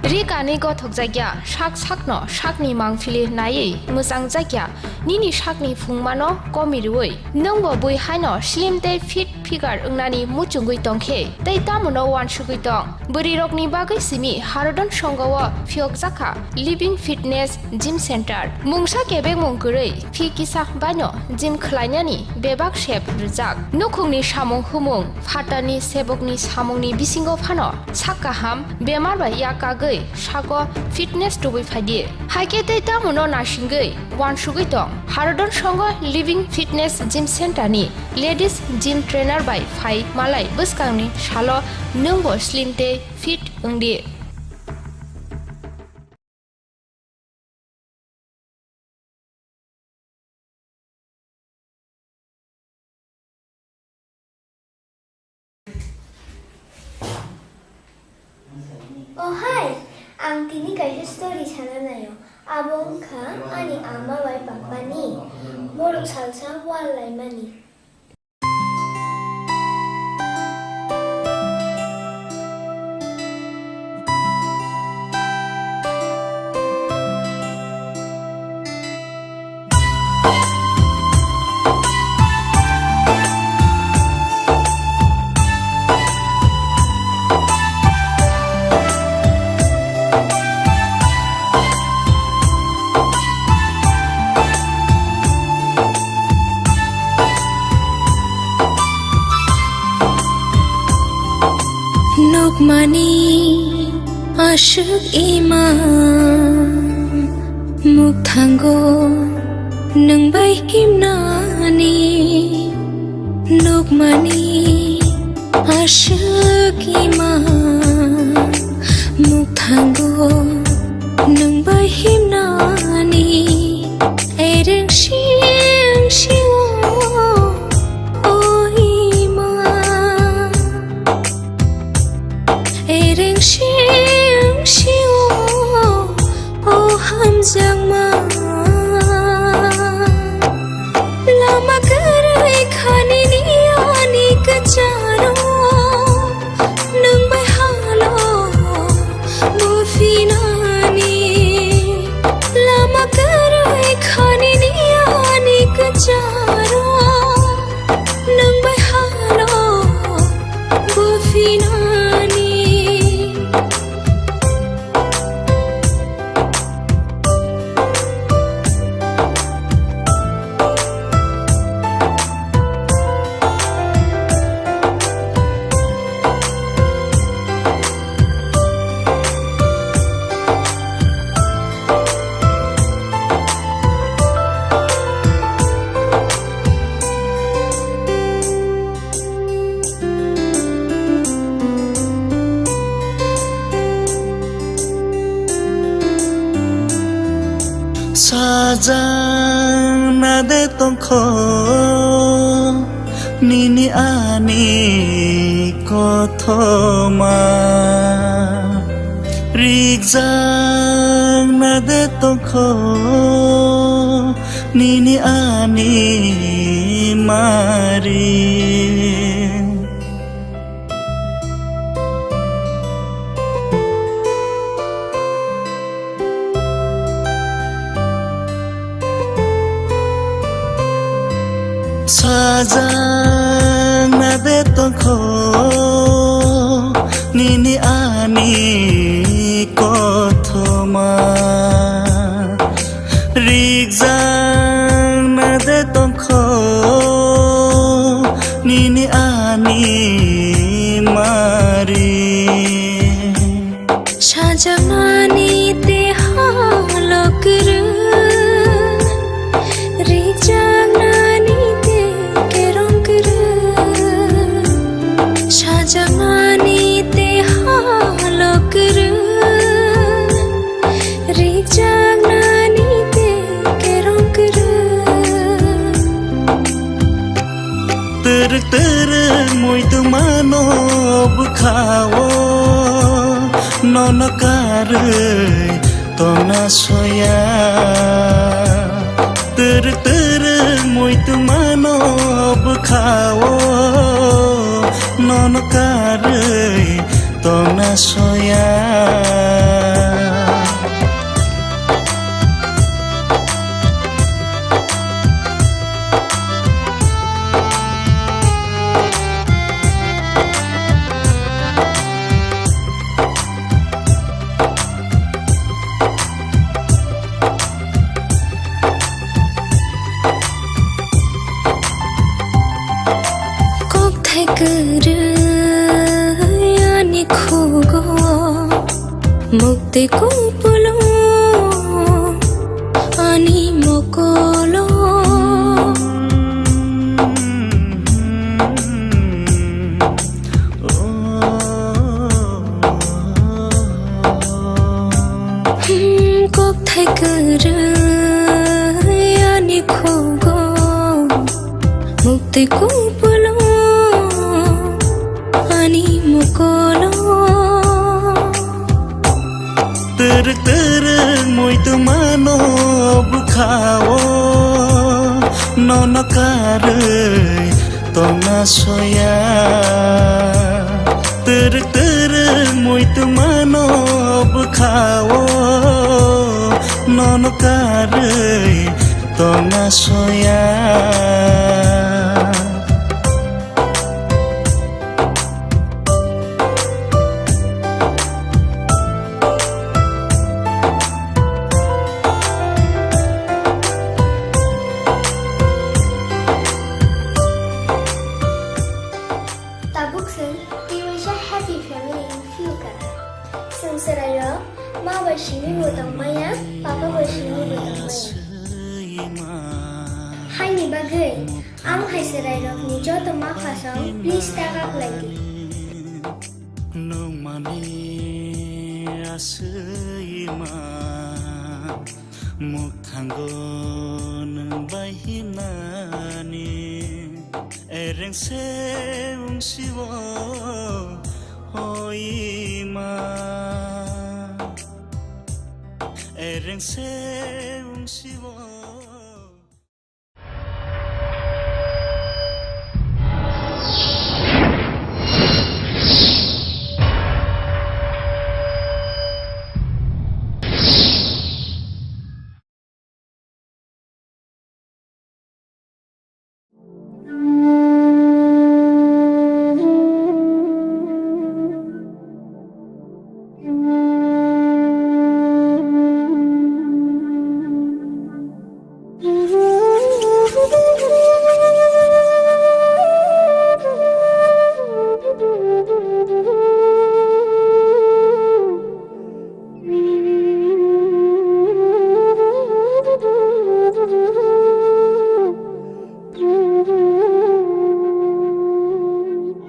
Ri kanwi gothokjakya, sak sakno sakni mangphili naiwi mwchangjakya, nini sakni phungmano komirwi, nwngbo bui haino slim tei fit figure wngnani muchungwi tongkhe, tei tamono uansugwi tong? Bwrwirokni bagwi simi Harodon Songho o phiyokjakha Living Fitness Gym Center. Mungsa kebengmung kwrwi, phi kisa baino gym khlainani bebak sep rwjak. Nukhungni samung humung, phatarni sebokni samungni bisingo phano sak kaham, bemar bai yakagwi sago fitness tubui phaidi. Haikhe tei tamono naisingwi uansugwi tong. Harodon Songho Living Fitness Gym Center ni Ladies Gym Trainer bai phai malai bwskangni salo nwngbo slim tei fit wngdi. Oh hai, ang tini kaisa story sana naio. Abo wngkha ani ama bai papani borok salsa wal laimani. Nukmani aswk ima mukthango nwng bai himnani. Nukmani aswk ima mukthango nwng bai himnani. Ereng sing sio o ima. Sajang na de tongkho nini ani kothoma, rijang na de tongkho nini ani mari. Sajang na de tongkho nini ani kothoma, rijang na de tongkho nini ani mari. Sajaknani te holok kwrwi, rijaknani te kerong kwrwi. Sajaknani te holok kwrwi, rijaknani te kerong kwrwi. Twrwk twrwk muitu mano bwkhao, nono karwi tongna soya. Twrwk twrwk muitu mano bwkhao, nono karwi tongna soya. Kokthai kwrwi ani khugo, mukti kupulo ani mokolo. Hmm, kokthai kwrwi ani khugo, mukti kupulo ani mokolo. Twrwk twrwk muitu mano bwkhao, nono karwi tongna soya. Twrwk twrwk muitu mano bwkhao, nono karwi tongna soya. Tabuk chwng twiwaisa happy family wngphiyokha. Chwng chwrairok ma bai simi bo tongmaya, papa bai simi bo tongmaya. Haini bagwi ang hai chwrairokni joto maphasong please ta kaplaidi. Nungmani aswima mukthango nwng bai himnani. Ereng se wngsiwo, o ima. Ereng se wngsiwo.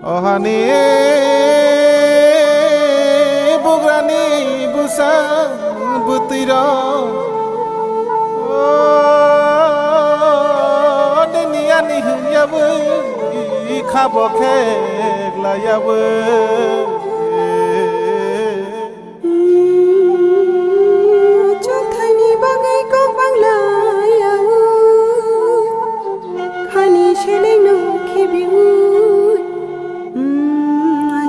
O hani bugrani bwsa bwtwirok, khabo khe layawi.